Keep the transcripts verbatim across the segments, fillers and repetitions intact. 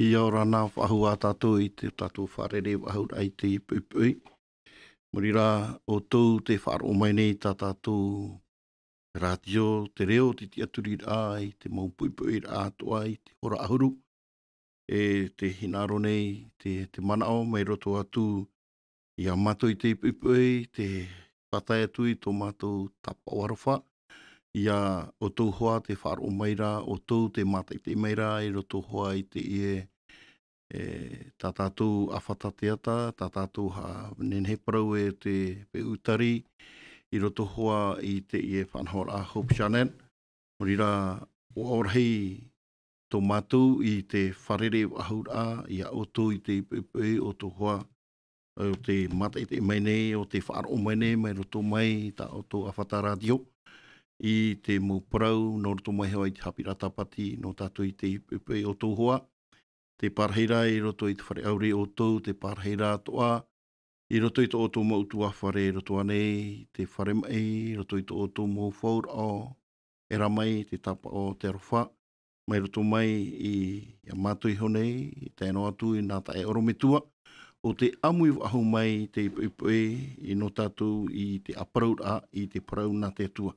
ʻIa ora na faʻahou ā tātou i te tātou fārerei faʻahou i te poʻipoʻi. Maori rā, ʻoutou tē faʻaroʻo mai nei i tā tātou rātio, te reo, te tiʻaturiraʻa, i te mau poʻipoʻiraʻa atoʻa, i te hora ʻahuru. E tē hinaʻaro nei te, te manaʻo mai roto atu iā mātou i te poʻipoʻi, tē faʻatae atu i tō mātou tāpaʻo aroha, iā ʻoutou hoʻi tē faʻaroʻo mai ra, ʻoutou tē mātaʻitaʻi mai ra, i roto hoʻi i teie, e, tā tātou ʻāfata teata, tā tātou haʻa nehenehe parau e te peu tari, i roto hoʻi i teie faʻanahoraʻa Hope Channel. Nō reira, ʻua ʻō rahi tō mātou i te fārerei faʻahouraʻa iā ʻoutou i te poʻipoʻi, ʻoutou hoʻi, ʻo tē mātaʻitaʻi mai nei, ʻo tē faʻaroʻo mai nei, mai roto mai i tā ʻoutou ʻāfata rātio, i te mau parau, nō roto mai hoʻi i te haʻapiʻiraʻa Tāpati, nō tātou i te poʻipoʻi ʻoutou hoʻi, tē pārahi ra i roto i te fare ʻauri ʻoutou, tē pārahi ra atoʻa, i roto i tō ʻoutou mau ʻutuāfare, i roto ānei i te fare maʻi, i roto i tō ʻoutou mau fauraʻo, e rā mai te tāpaʻo, te aroha, mai roto mai i, iā mātou iho nei, i tae noa atu i nā taeaʻe ʻorometua, ʻo tē ʻāmui faʻahou mai i te poʻipoʻi, i nō tātou i te ʻāparauraʻa, i te parau nā te Atua.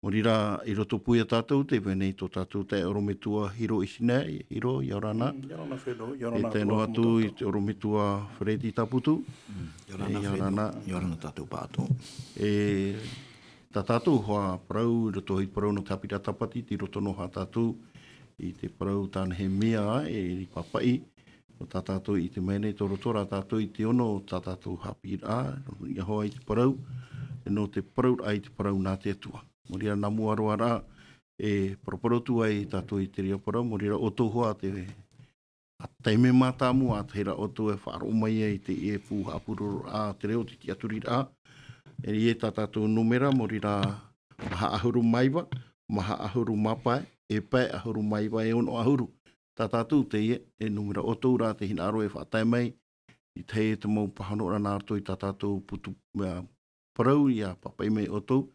Nō reira, i roto pū iā tātou, tē vai nei tō tātou taeaʻe ʻorometua Hiro Isinai, Hiro, ʻia ora na. Mm, ʻia ora na, Fero, ʻia ora E na, tae noa atu i te ʻorometua Fereti Taputu. Mm, ʻia ora na, E, ʻia ora Fero, na. ʻIa ora na tātou pāʻatoʻa. E, tā tātou hoʻi parau i roto i te parau nō te haʻapiʻiraʻa Tāpati, tei roto noa tātou i te parau tā Nehemia, e, i Papaʻi, nō tā tātou i ʻite mai nei, tō roto rā tātou i te ono o tā tātou haʻapiʻiraʻa, i roto hoʻi i te parau, e nō te parauraʻa i te parau nā te Atua. Nō reira, nā mua roa rā, e paraparau atu ai tātou i te reira parau, nō reira, ʻoutou hoʻi tē taime mātāmua, ʻa tahi rā ʻoutou e faʻaroʻo mai ai i teie pū haʻapurororaʻa, te reo, te tiʻaturiraʻa. E, ʻeʻere tā tātou nūmera, nō reira, maha ʻahuru mā iva, maha ʻahuru mā pae, e pae ʻahuru mā iva, e ono ʻahuru. Tā tātou teie, e nūmera ʻoutou rā tē hinaʻaro e faʻatae mai, i teie te mau pāhonoraʻa nā roto i tā tātou putu, ā, parau ʻia pāpaʻi mai ʻoutou,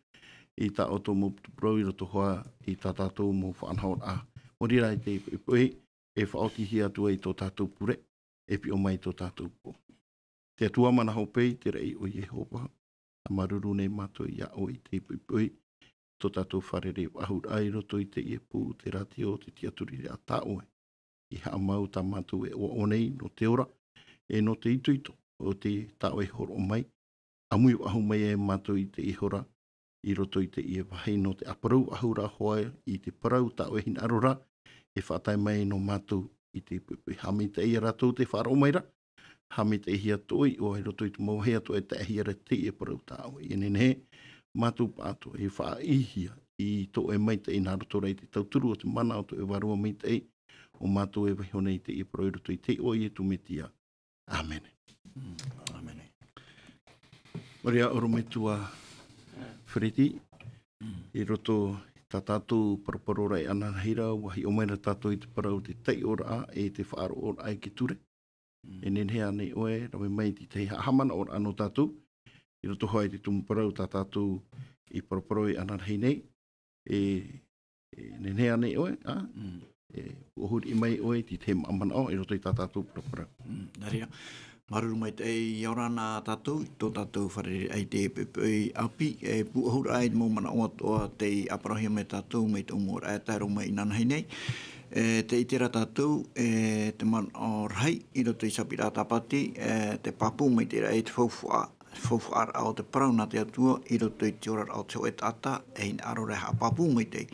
i tā ʻoutou mau putu parau i roto hoʻi i tā tātou mau faʻanahoraʻa. Nō reira i te poʻipoʻi, e faʻaotihia atu ai tō tātou pure, e piʻo mai tō tātou pō. Te Atua mana hope, i te raʻi o Iehova, ʻa māuruuru nei mātou iā ʻoe i te poʻipoʻi, tō tātou fārerei faʻahouraʻa i roto i teie pū, te rātio, te tiʻaturiraʻa tā ʻoe. I haʻamau tā mātou e ʻoaʻoa nei, nō te ora, e nō te itoito, ʻo te tā ʻoe e hōroʻa mai, ʻāmui faʻahou mai e mātou i teie hora, i roto i teie vāhi nō te ʻāparau faʻahou ra hoʻi i te parau tā ʻoe hinaʻaro ra, e faʻatae mai nō mātou i te poʻipoʻi. Haʻamaitaʻi ia rātou tē faʻaroʻo mai ra, haʻamaitaʻihia tō ʻoe iʻoa i roto i te mau vāhi atoʻa e taehia ra teie parau tā ʻoe. ʻIa nehenehe mātou pāʻatoʻa e faʻaʻitehia i tō ʻoe maitaʻi nā roto rā i te tauturu o te mana o tō ʻoe Vārua Maitaʻi, ʻo mātou e vaiiho nei i teie parau i roto i te iʻoa o Ietu Metia. ʻĀmene. Mm, ʻāmene. Maori ʻorometua Fereti, Mm. i roto i tā tātou paraparau ra ananahi ra, ʻua hiʻo mai ra tātou i te parau te taiʻoraʻa e te faʻaroʻoraʻa i te ture. Mm. E nehenehe ānei ʻoe, rave mai i te tahi haʻamanaʻoraʻa nō tātou, i roto hoʻi i te tumu parau tā tātou i paraparau ananahi nei, e, e nehenehe ānei ʻoe, ā? Mm. E pūʻohu riʻi mai ʻoe i te tahi manaʻo i roto i tā tātou paraparau. Mm, nā reira. Māuruuru maitaʻi, ʻia ora na tātou, tō tātou fārerei i te poʻipoʻi ʻāpī, e pūʻohu ra i te mau manaʻo atoʻa tei ʻāparauhia mai tātou, mai tō mua ra e tae roa mai inanahi nei. E, tē ʻite ra tātou, e, te manaʻo rahi, i roto i te haʻapiʻiraʻa Tāpati, e, te pāpū maitaʻi ra i te faufaʻa, faufaʻaraʻa o te parau nā te Atua, i roto i te oraraʻa o te hōʻē taʻata, e hinaʻaro ra e haʻapāpū maitaʻi.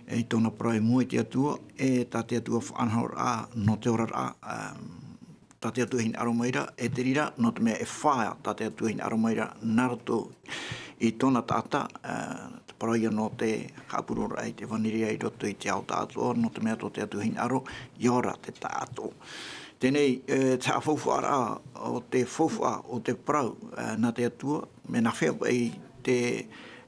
E, i tōna parau e mua i te Atua, e tā te Atua faʻanahoraʻa, nō te oraraʻa, ā, tā te Atua e hinaʻaro mai ra, e te reira, nō te mea e fā, tā te Atua e hinaʻaro mai ra, nā roto i tōna taʻata, ā, te parau ia nō te haʻapurororaʻa i te ʻevanelia i roto i te ao tāʻātoʻa, nō te mea tō te Atua e hinaʻaro, ʻia ora te taʻatoʻa. Teie nei, e, te haʻafaufaʻaraʻa o te faufaʻa o te parau, e, nā te Atua, mea nāfea paʻi te,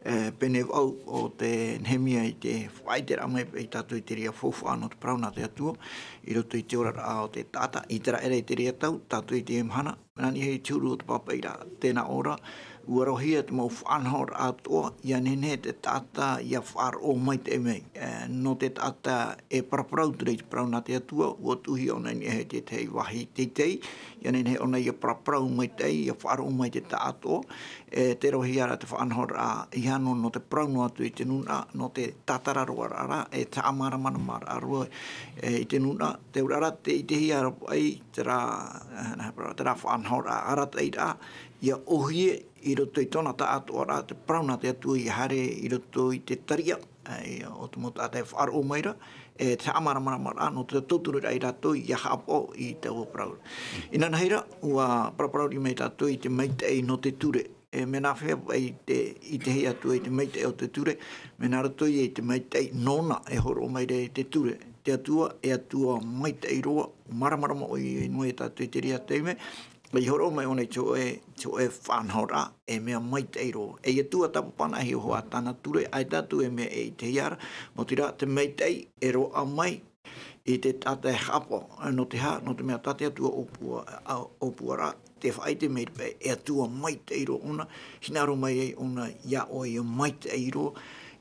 e, pene vaʻu o te Nehemia i te faʻaʻiteraʻa mai paʻi tātou i te reira faufaʻa nō te parau nā te Atua, i roto i te oraraʻa o te taʻata, ʻite ra ʻē ra i te reira tau, tātou i teie mahana, Nā niʻa i te huru o te pāpaʻiraʻa, tēnā ʻō ra, ua rohia te mau faʻanahoraʻa atoʻa, ʻia nehenehe te taʻata ʻia faʻaroʻo maitaʻi mai. E, nō te taʻata e paraparau atu ra i te parau nā te Atua, ua tuʻuhia ʻōna i niʻa i te tahi vāhi teitei, ʻia nehenehe ʻōna ʻia paraparau maitaʻi, ʻia faʻaroʻo mai te taʻata atoʻa, e, tē rohia ra te faʻanahoraʻa ʻia ʻano nō te parau noa atu i te nūnaʻa, nō te tātararoaraʻa ra, e te haʻamāramaramaraʻa roa, e, i te nūnaʻa, te auraʻa ra, tē ʻitehia ra paʻi, terā, e, nā, terā faʻanahoraʻa arataʻiraʻa, ʻia ʻōhie i roto i tōna taʻatoʻaraʻa, te parau nā te Atua ʻia haere i roto i te tariʻa, e, o te mau taʻata e faʻaroʻo mai ra, e te haʻamāramaramaraʻa, nō te tautururaʻa ia rātou ʻia haʻapaʻo i taua parau. Inanahi ra, ua paraparau mai tātou i te maitaʻi nō te ture. E, mea nāfea paʻi te, i te hea atu ai te maitaʻi o te ture, mea nā roto ia i te maitaʻi nōna e hōroʻa mai ra i te ture. Te Atua, e Atua maitaʻi roa, māramarama ʻoia noa ia tātou i te reira taime, ʻia hōroʻa mai ʻōna i te hōʻē, te hōʻē faʻanahoraʻa, e mea maitaʻi roa. E ʻia tuatāpapanaʻi hoʻi tāna ture, ʻaita atu e mea e ʻitehia ra, nō te reira te maitaʻi e roaʻa mai, i te taʻata e haʻapaʻo, nō te aha, nō te mea tā te Atua ʻōpua, ā, ʻōpua ra, tē faʻaʻite mai ra paʻi, e Atua maitaʻi roa ʻōna, hinaʻaro mai ai ʻōna iā ʻoe ʻia maitaʻi roa,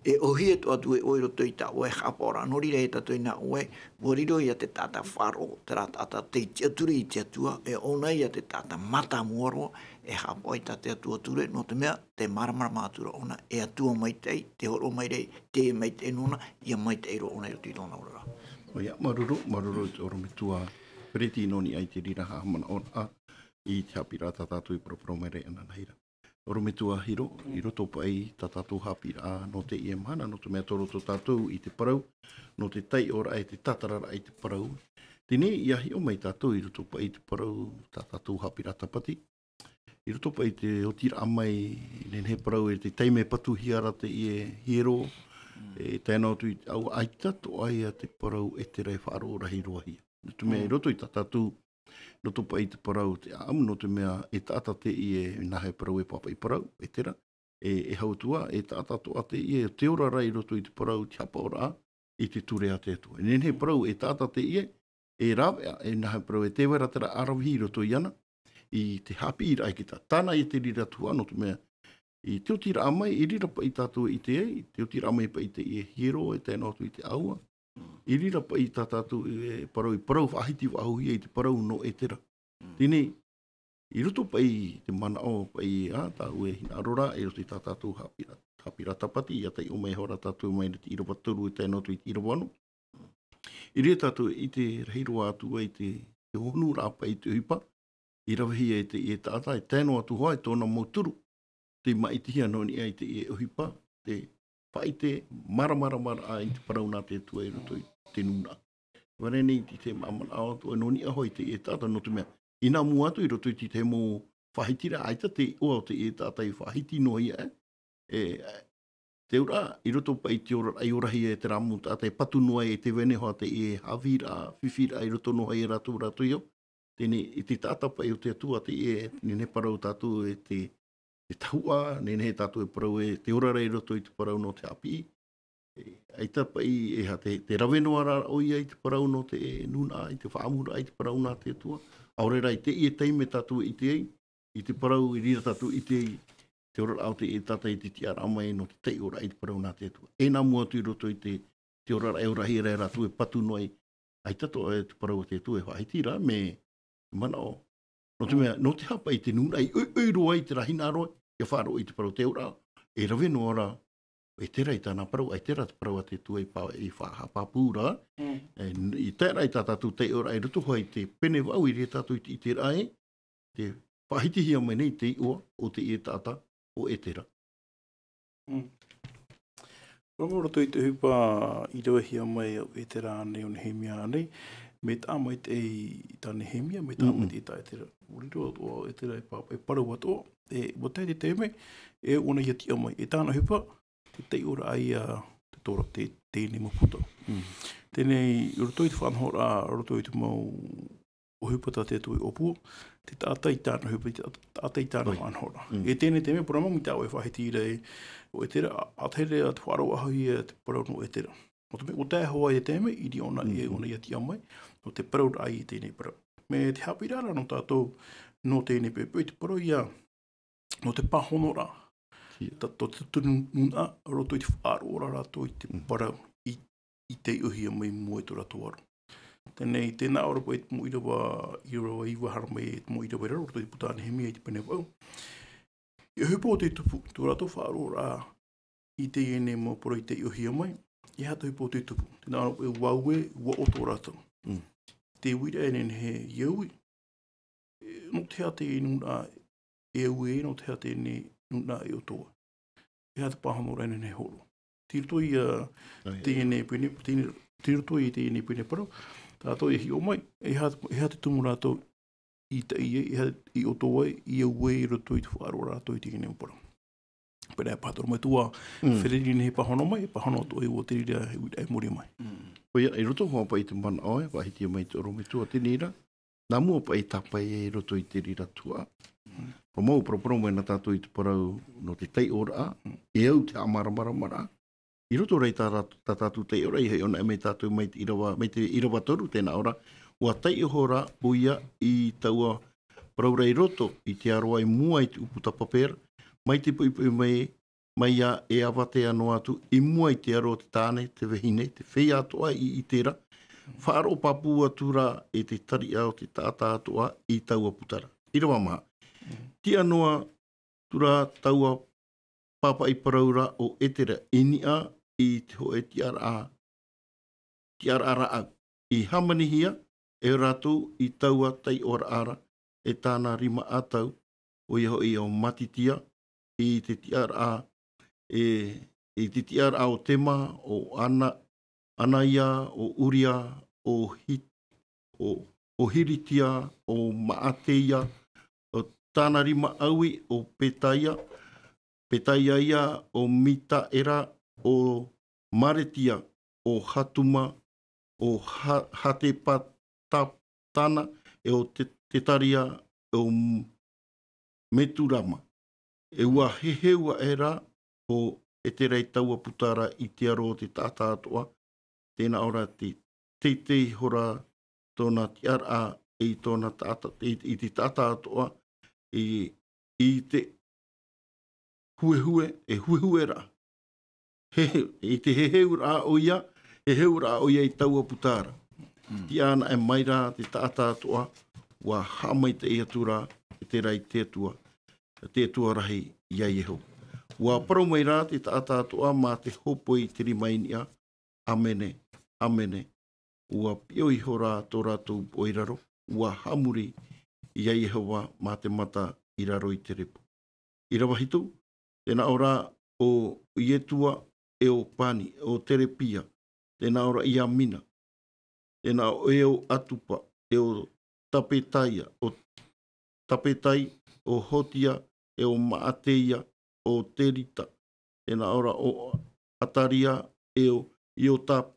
e ʻōhie atoʻa atu e ʻoe i roto i tā ʻoe haʻapaʻoraʻa, nō reira e tātou i nā ʻoe, ua riro ia te taʻata faʻaroʻo, terā taʻata tei tiʻaturi i te Atua, e ʻōna ia te taʻata mātāmua roa, e haʻapaʻo i tā te Atua ture, nō te mea, tē māramarama atu ra ʻōna, e Atua maitaʻi, tē hōroʻa mai ra, tē maitaʻi nōna, ʻia maitaʻi roa ʻōna i roto i tōna oraraʻa. ʻOia, māuruuru, māuruuru i te ʻorometua Peretiteni nō niʻa i te reira haʻamanaʻoraʻa i te haʻapiʻiraʻa tā tātou i paraparau mai ra inanahi ra. ʻOrometua Hiro, i roto paʻi tā tātou haʻapiʻiraʻa nō teie mahana, nō te mea tō roto tātou i te parau, nō te taiʻoraʻa e te tātararaʻa i te parau. Teie nei, ʻia hiʻo mai tātou i roto paʻi i te parau tā tātou haʻapiʻiraʻa tāpati. I roto paʻi i te otiraʻa mai, nehenehe e parau e te taime patuhia ra teie hiero, e tae noa atu i te ʻāua, ʻaita atoʻa ia te parau ʻEtera e faʻaroʻo rahi roa hia. Nō te mea i roto i tā tātou, roto paʻi i te parau te ʻāʻamu, nō te mea e taʻata teie, e nāhea e parau e pāpaʻi parau, ʻEtera, e, e hau atu ā, e taʻata atoʻa teie, te oraraʻa i roto i te parau, te haʻapaʻoraʻa, i te ture a te Atua. E nehenehe e parau e taʻata teie, e rāveʻa, e nāhea e parau e tē vai ra terā ʻaravihi i roto iāna, i te haʻapiʻiraʻa i te taʻata. Tāna ia te reira tuhaʻa, nō te mea, i te otiraʻa mai, i reira paʻi tātou e ʻite ai, i te otiraʻa mai paʻi teie hiero, e tae noa atu i te ʻāua. I reira paʻi tā tātou e parau, i parau faʻahiti faʻahou hia i te parau nō ʻEtera. Teie nei, i roto paʻi i te manaʻo paʻi, ā, tāʻu e hinaʻaro ra, i roto i tā tātou haʻapiʻiraʻa, haʻapiʻiraʻa tāpati, ʻia taiʻo mai hoʻi ra tātou mai i te ʻīrava toru e tae noa atu i te ʻīrava ono. I reira tātou e ʻite rahi roa atu ai te, te hohonuraʻa paʻi i te ʻohipa, i ravehia e teie taʻata, e tae noa atu hoʻi tōna mau turu, tei māʻitihia nō niʻa i teie ʻohipa, te faʻaʻite, māramaramaraʻa i te parau nā te Atua i roto i te nūnaʻa. Vare nei i te manaʻo atu, nō niʻa hoʻi teie taʻata, nō te mea, inā mua atu i roto i te tahi mau faʻahitiraʻa, ʻaita te iʻoa o teie taʻata i faʻahiti noa ia, e, te auraʻa, i roto paʻi i te oraraʻa i orahia e terā mau taʻata e patu noa ai, e tē vai nei hoʻi teie haʻavīraʻa, fifiraʻa i roto noa ia rātou, rātou iho. Teie nei, i te taʻata paʻi o te Atua, teie, nehenehe e parau tātou e te, te tahuʻa, nehenehe tātou e parau e te oraraʻa i roto i te parau nō te haʻapiʻi. E, ʻaita paʻi, e aha, te, te rave noa ra ʻoia i te parau nō te nūnaʻa, i te faʻaʻamuraʻa i te parau nā te Atua. ʻAore rā i teie taime tātou e ʻite ai, i te parau i reira tātou e ʻite ai, te oraraʻa o teie taʻata i te tiʻaraʻa mai nō te taiʻoraʻa i te parau nā te Atua. E nā mua atu i roto i te, te oraraʻa e orahia ra e rātou e patu noa ai, ʻaita atoʻa te parau a te Atua e faʻahiti ra, mea manaʻo. Nō te mea, nō te aha paʻi te nūnaʻa i ʻoiʻoi roa ai terā hinaʻaro, ʻia faʻaroʻo i te parau te auraʻa, e rave noa ra, ʻEtera i tāna parau, ʻaita terā te parau a te Atua i pā-, i fa-, haʻapāpū ra, e, n-, i tae ra i tā tātou taiʻoraʻa i roto hoʻi i te pene vaʻu i reira tātou i te ʻiteraʻa e, te faʻahitihia mai nei te iʻoa o teie taʻata ʻo ʻEtera. Mm. Roa mai roto i te ʻohipa i ravehia mai ʻo ʻEtera nei, ʻo Nehemia nei, mea taʻa maitaʻi tā Nehemia, mea taʻa maitaʻi tā ʻEtera. ʻUa riro atoʻa ʻo ʻEtera e pa-, e parau atoʻa, e, ʻua tae te taime, e ʻōna ʻia tiʻa mai. E tāna ʻohipa, te taiʻoraʻa ia te Tora, te, teie nei mau puta. Mm. Teie nei, i roto i te faʻanahoraʻa, i roto i te mau ʻohipa tā te Atua i ʻōpua, te taʻata i tāna ʻohipa, te taʻata i tāna faʻanahoraʻa. Mm. E teie nei te mea, parau mai tā ʻoe e faʻahiti ra e, ʻo ʻEtera, ʻa, ʻa tahi ra te faʻaroʻohia te parau nō ʻEtera. Nō te mea, ʻua tae hoʻi te taime, i reira ʻōna, e, ʻōna ʻia tiʻa mai, nō te parauraʻa i teie nei parau. Mea te haʻapiʻiraʻa nō tātou, nō teie nei poʻipoʻi te parau ia, nō te pāhonoraʻa. Ia. Tō te, tō te nūnaʻa, roto i te faʻaroʻo ra rātou i te parau, i, i taiʻohia mai mua i tō rātou aro. Teie nei, tēnā ʻoia paʻi te mau ʻīrava, ʻīrava iva haere mai, te mau ʻīrava i raro, roto i te puta a Nehemia i te pene vaʻu. ʻIa hoʻi paʻi te tupu, tō rātou faʻaroʻoraʻa i teie nei mau parau i taiʻohia mai, ʻeiaha te hoʻi paʻi te tupu. Tēnā ʻoia paʻi ʻua ui, ʻua ʻoto rātou. Mm. Te uiraʻa e nehenehe e ui, e, nō te aha teie nūnaʻa e ui, nō te aha teie nūnaʻa e ʻoto ai. E aha te pāhonoraʻa e nehenehe e hōroʻa. Tei roto ia, teie nei pene, teie nei, tei roto ia teie nei pene parau, tātou e hiʻo mai, e aha, e aha te tumu rātou i taiʻo ai, e aha i ʻoto ai, i ui i roto i te faʻaroʻo rātou i teie nei parau. Pēnei paʻi te ʻorometua, mm, feruri nei e pāhono mai, e pāhono atoʻa ʻo te reira e uiraʻa i muri mai. Mm. ʻOia, i roto hoʻi paʻi i te manaʻo e faʻaʻite mai te ʻorometua, teie nei rā, nā mua paʻi e tāpae i roto i te reira tuhaʻa. Mm. Parau mau, paraparau mai na tātou i te parau nō te taiʻoraʻa, mm, e au te haʻamāramaramaraʻa. I roto rā i tā rā-, tā tātou taiʻoraʻa, ʻia hiʻo anaʻe mai tātou mai te ʻīrava, mai te ʻīrava toru, tēnā ʻoia, ʻua taiʻo ra ʻoia i taua parau ra i roto i te aro i mua i te ʻūputa pape ra, mai te poʻipoʻi mai, mai ia e avatea noa atu i mua i te aro o te tāne, te vahine, te feiā atoʻa i ʻite ra, faʻaroʻo pāpū atu ra e te tariʻa o te taʻata atoʻa i taua puta ra. ʻĪrava maha. Tiʻa noa atu ra taua pāpaʻi parau ra ʻo Etera i niʻa i te hōʻē tiʻaraʻa, tiʻaraʻa rāʻau. I hāmanihia e rātou i taua taiʻoraʻa ra, e tāna rima ʻātau, ʻoia hoʻi ʻo Matitia, i te tiʻaraʻa, e, i te tiʻaraʻa o Tema, ʻo Ana-, Anaia, ʻo Uria, ʻo Hi-, ʻo, ʻo Hiritia, ʻo Maateia, ʻo tāna rima ʻāui, ʻo Petaia, Petaia ia, ʻo Mitaera, ʻo Maretia, ʻo Hatuma, ʻo Ha-, Hatepatana, e ʻo Te-, Tetaria, ʻo M-, Meturama. E ʻua heheu aʻera ʻo Etera i taua puta ra i te aro o te taʻata atoʻa, tēnā ʻoia te teitei hora tōna tiʻaraʻa i tōna taʻata, i, i te taʻata atoʻa, i, i te huehue, e huehue ra. He, he, i te heheuraʻa ʻoia, heheuraʻa ʻoia i taua puta ra. Mm. Tiʻa anaʻe mai rā te taʻata atoʻa, ʻua haʻamaitaʻi atu ra Etera i te Atua, te Atua rahi ia Iehova. ʻUa parau mai rā te taʻata atoʻa mā te hōpoi i te rima i niʻa, ʻĀmene, ʻāmene. ʻUa piʻo ihora tō rātou poʻo i raro, ʻua haʻamori ia Iehova mā te mata i raro i te repo. ʻĪrava hitu, tēnā ʻoia ʻo Ietua, e ʻo Pani, ʻo Terepia, tēnā ʻoia ia Mina, tēnā ʻoia ʻo Atupa, e ʻo Tapetaia, ʻo Tapetai, ʻo Hotia, e ʻo Maateia, ʻo Terita, tēnā ʻoia ʻo Ataria, e ʻo Iota-,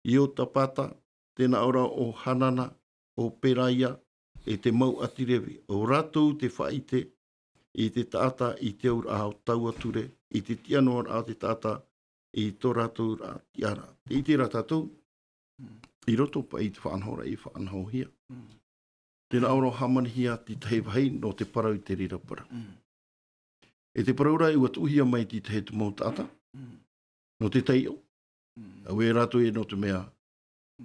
Iotapata, tēnā ʻoia ʻo Hanana, ʻo Peraia, e te mau ʻāti Revi, ʻo rātou te faʻaʻite i te taʻata i te auraʻa o taua ture, i te tiʻa noa ra te taʻata i tō rātou ra tiʻaraʻa. Tē ʻite ra tātou, i roto paʻi i te faʻanahoraʻa i faʻanahohia. Mm. Tēnā ʻoia ʻua hāmanihia te tahi vāhi nō te parau i te reira parau. Mm. E te parau ra ʻua tuʻuhia mai te tahi atu mau taʻata, mm, nō te taiʻo. Mm. Auē rātou e nō te mea,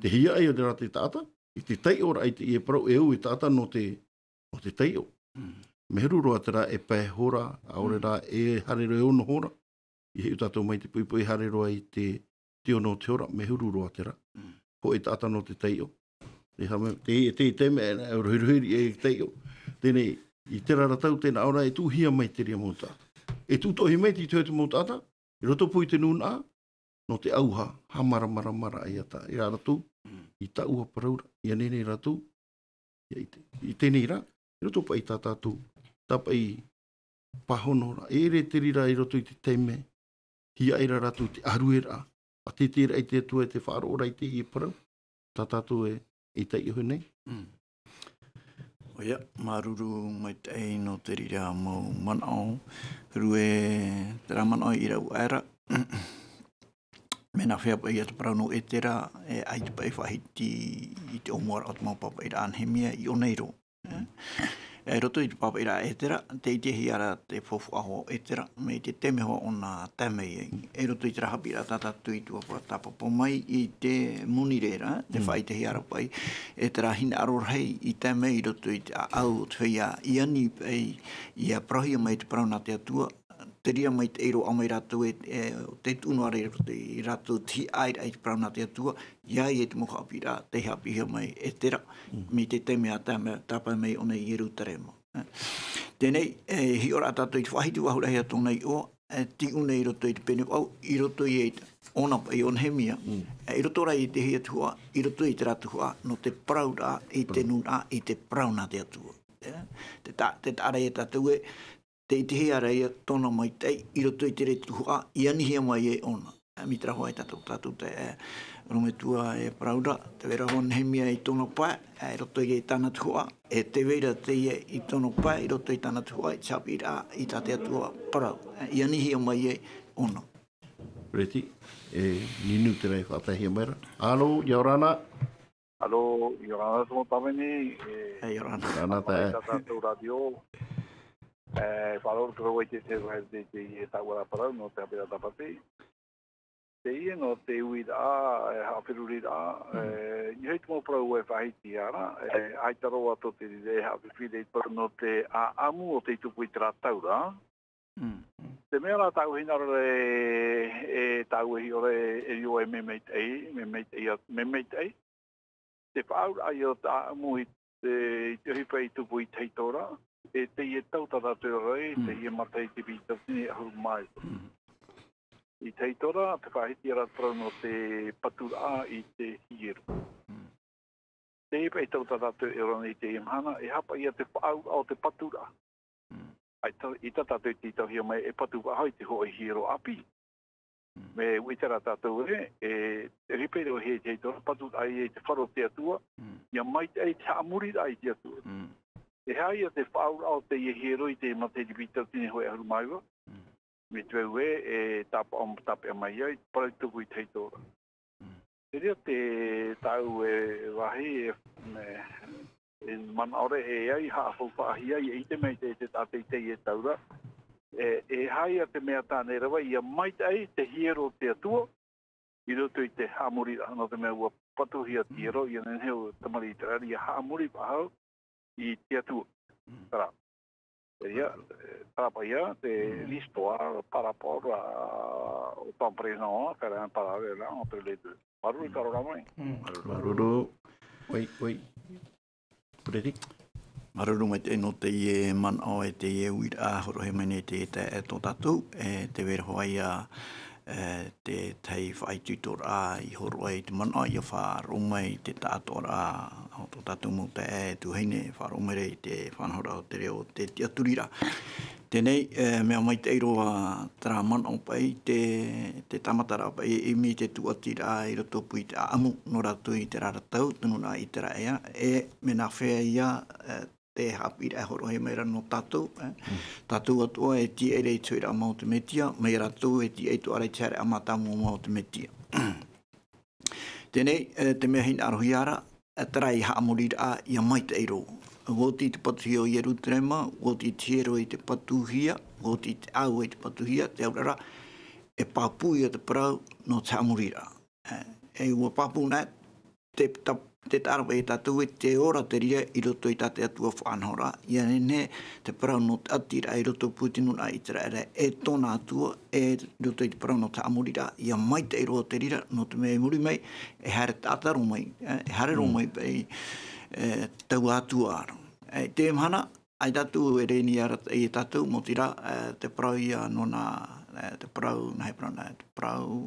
te hiaʻai o te rā te taʻata, i te taiʻoraʻa i teie parau e au e taʻata nō te, nō te taiʻo. Mm. Mea huru roa terā e pae hora, ʻaore rā e haere roa e ono hora. ʻIa hiʻo tātou mai te poʻipoʻi haere roa i te, te ono o te hora, mea huru roa terā. Mm. Hōʻē taʻata nō te taiʻo. Te hame-, te, te, te mea, e rohirohi e taiʻo. Teie nei, i terā ra tau, tēnā ʻoia e tuʻuhia mai te reira mau taʻata. E tuʻutoʻohia mai te tahi atu mau taʻata, i roto paʻi i te nūnaʻa, nō te ʻauha, haʻamāramaramaraʻa ia tā, ia rātou, mm, i taua parau ra, ʻia nehenehe rātou, ʻia ʻite, i teie nei rā, i roto paʻi i tā tātou, tā paʻi pāhonoraʻa, e ʻere te reira i roto i te taime, hiaʻai ra rātou te ʻārueraʻa, ʻa te, te reira i te Atua e te faʻaroʻoraʻa i teie parau, tā tātou e, i taiʻohia nei. Mm. ʻOia, māuruuru maitaʻi nō te reira mau manaʻo, huru e terā manaʻo i rau aʻera. Mea nā hea paʻi ia te parau nō Etera, e ʻaita paʻi faʻahiti i te ʻōmuaraʻa o te mau pāpaʻiraʻa a Nehemia i ʻō nei roa. E, I roto i te pāpaʻiraʻa a Etera, tē ʻitehia ra te faufaʻa o Etera, mai te taime hoʻi ʻōna tae mai ai. I roto i terā haʻapiʻiraʻa tā tātou i tuatāpapa mai i te moni reira, te faʻaʻitehia ra paʻi, e terā hinaʻaro rahi i tae mai i roto i te ʻāʻau o te feiā i ani paʻi, ʻia parauhia mai te parau nā te Atua, te reira mai te ʻeiroʻa mai rātou e, e, te tuʻu noa ra i roto i rātou te hiʻairaʻa i te parau nā te Atua, ʻia ʻite te mau haʻapiʻiraʻa, tei haʻapiʻihia mai e Etera, mai te taime a tāpae mai ʻōna i Ierutarema. Teie nei, e, hiʻo ra tātou i te faʻahiti vāhi rahi a tōna iʻoa, e, tiʻu nei i roto i te pene vaʻu, i roto i te, ʻōna paʻi o Nehemia. E, i roto rā i te hia tuhaʻa, i roto i terā tuhaʻa, nō te parauraʻa, i te nūnaʻa, i te parau nā te Atua. E, te ta-, te taʻa ra ia tātou e, tē ʻitehia ra ia tōna maitaʻi, i roto i terā tuhaʻa, i anihia mai ai ʻōna. E, mai terā hoʻi tātou, tātou te, e, ʻorometua e parau ra, tē vai ra hoʻi Nehemia i tōna pae, e, i roto i tāna tuhaʻa, e tē vai ra teie i tōna pae, i roto i tāna tuhaʻa, i te haʻapiʻiraʻa, i tā te Atua parau. E, i anihia mai ai ʻōna. Reti, e, Ninu te rahi faʻataehia mai ra. Alo, ʻia ora na. Alo, ʻia ora na, tō tāmeni, e, E, ʻia ora na. ʻIa ora na, tā. Mai tā tātou rātio. E, faʻaroʻo atu ra vau i te, te, te, te, e tāua ra parau, nō te haʻapiʻiraʻa Tāpati. Teie nō te uiraʻa, e, haʻaferuriraʻa, e, i ʻō i te mau parau e faʻahiti ra, e, ʻaita roa tō te reira e haʻafifi ra i te parau nō te ʻāʻamu o tei tupu i terā tau ra. Te mea rā tāʻu e hinaʻaro ra e, e tāʻu e hiʻo ra e, e riro e mea maitaʻi, mea maitaʻi, mea maitaʻi. Te faʻaauraʻa o te ʻāʻamu i te, i te ʻohipa i tupu i te ʻaito ra, e teie tau tā tātou e ora ai, teie Mataio i te pītau tini ʻahuru mā iva. I te ʻaito ra, te faʻahiti ra te parau nō te paturaʻa i te hiero. Teie paʻi tau tā tātou e ora nei i teie mahana, e aha paʻi ia te faʻaauraʻa o te paturaʻa. ʻAita, ʻaita tātou e tītauhia mai e patu faʻahou i te hōʻē hiero ʻāpī. Mea ʻite ra tātou e, e, e ripe roa hia i te ʻaito ra, paturaʻa i te faro o te Atua, ʻia maitaʻi te haʻamoriraʻa i te Atua. E aha ia te faʻaauraʻa o teie hiero i te Mataio i te pītau tini hōʻē ʻahuru mā iva. Mai te peu e, e tāpaʻo, tāpeʻa mai ai, parau tuku i te ʻaito ra. Te reira te tāʻu e vāhi e, e, e manaʻo ra e ai, haʻafaufaʻahia ai, e ʻite mai te, te taʻata i teie tau ra. E, e aha ia te mea tāne rava, ʻia maitaʻi te hiero o te Atua, i roto i te haʻamoriraʻa, nō te mea ʻua patuhia te hiero, ʻia nehenehe ʻo te tamariʻi ʻĪteraʻera, ʻia haʻamori faʻahou i te Atua. Terā. Ia, e, terā paʻi ia, te, l'histoire par rapport à, au temps présent, hein, faire un parallèle, hein, entre les deux. Māuruuru i te aroha mai. Māuruuru. Oi, oi. Frederic. Māuruuru maitaʻi nō teie manaʻo e teie uiraʻa hōroʻahia mai nei te, te, e tō tātou, e tē vai ra hoʻi ia, e, te tahi faʻaitoitoraʻa i hōroʻa i te manaʻo ʻia faʻaroʻo mai i te taʻatoʻaraʻa o tō tātou mau taeaʻe tuahine, faʻaroʻo mai ra i te faʻanahoraʻa o te reo o te tiʻaturiraʻa. Teie nei, e, mea maitaʻi roa terā manaʻo paʻi te, te tāmataraʻa paʻi e ʻimi i te tūʻatiraʻa i roto pū i te ʻāʻamu nō rātou i terā ra tau, te nūnaʻa ʻĪteraʻera, e mea nāfea ia, e, te haʻapiʻiraʻa e hōroʻahia mai ra nō tātou, e. Tātou atoʻa e tīaʻi ra i te hoʻiraʻa mau o te Metia, mai rātou e tīaʻi atoʻa ra i te haereʻa mātāmua mau o te Metia. Teie nei, e, te mea hinaʻarohia ra, e, terā haʻamoriraʻa ʻia maitaʻi roa. ʻUa oti te patuhia o Ierutarema, ʻua oti te hiero i te patuhia, ʻua oti te ʻāua i te patuhia, te auraʻa ra, e pāpū ia te parau nō te haʻamoriraʻa. E, e ʻua pāpū na te, ta-, te taʻa ra paʻi ia tātou e te ora te reira i roto i tā te Atua faʻanahoraʻa, ʻia nehenehe te parau nō te ʻatiraʻa i roto pū i te nūnaʻa ʻĪteraʻera e tōna Atua, e i roto i te parau nō te haʻamoriraʻa, ʻia maitaʻi roa te reira, nō te mea i muri mai, e haere taʻata roa mai, e, e haere roa mai paʻi, e, taua Atua ra. E, i teie mahana, ʻaita tātou e rēni arataʻi ia tātou, mau terā, e, te parau ia nōna, e, te parau, nā hea parau na, te parau,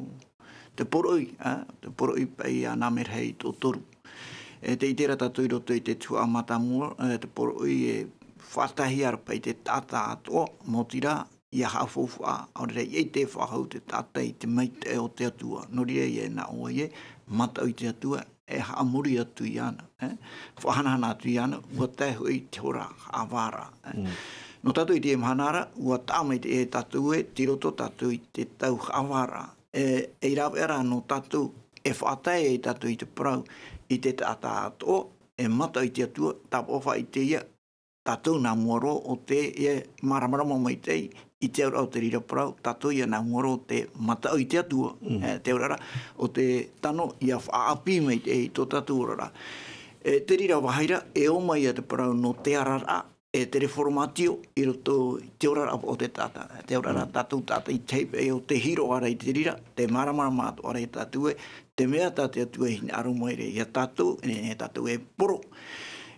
te poroʻi, e, te poroʻi paʻi ia Nāmerahi toru. E, tē ʻite ra tātou i roto i te tuhaʻa mātāmua, e, te poroʻi e faʻataehia ra paʻi te taʻata atoʻa, mau terā, ʻia haʻafaufaʻa, ʻaore rā ʻia ʻite faʻahou te taʻata i te maitaʻi o te Atua. Nō reira ia e nā ʻō ai ē, mataʻu i te Atua, e haʻamori atu iāna, e? Faʻahanahana atu iāna, ʻua tae hoʻi i te hora haʻavāraʻa, e? Nō tātou i teie mahana ra, ʻua taʻa maitaʻi ia tātou ē, tei roto tātou i te tau haʻavāraʻa. E, e rāveʻa ra nō tātou, e faʻatae ai tātou i te parau, i te taʻata atoʻa, e mataʻu i te Atua, tāpaʻo faʻaʻite ia, tātou nā mua roa o te, e, māramarama maitaʻi i te auraʻa o te reira parau, tātou ia nā mua roa o te mataʻu i te Atua, e, te auraʻa, o te tano ia faʻaʻāpī maitaʻi i tō tātou oraraʻa. E, te reira vāhi ra, e ō mai ia te parau nō te araraʻa, e te reformatio i roto i te oraraʻa o te taʻata, te auraʻa tātou taʻata i te haipa e o te hiroʻa ra i te reira, te māramarama atoʻa ra ia tātou e, te mea tā te Atua e hinaʻaro mai ra ia tātou, e, e tātou e poro,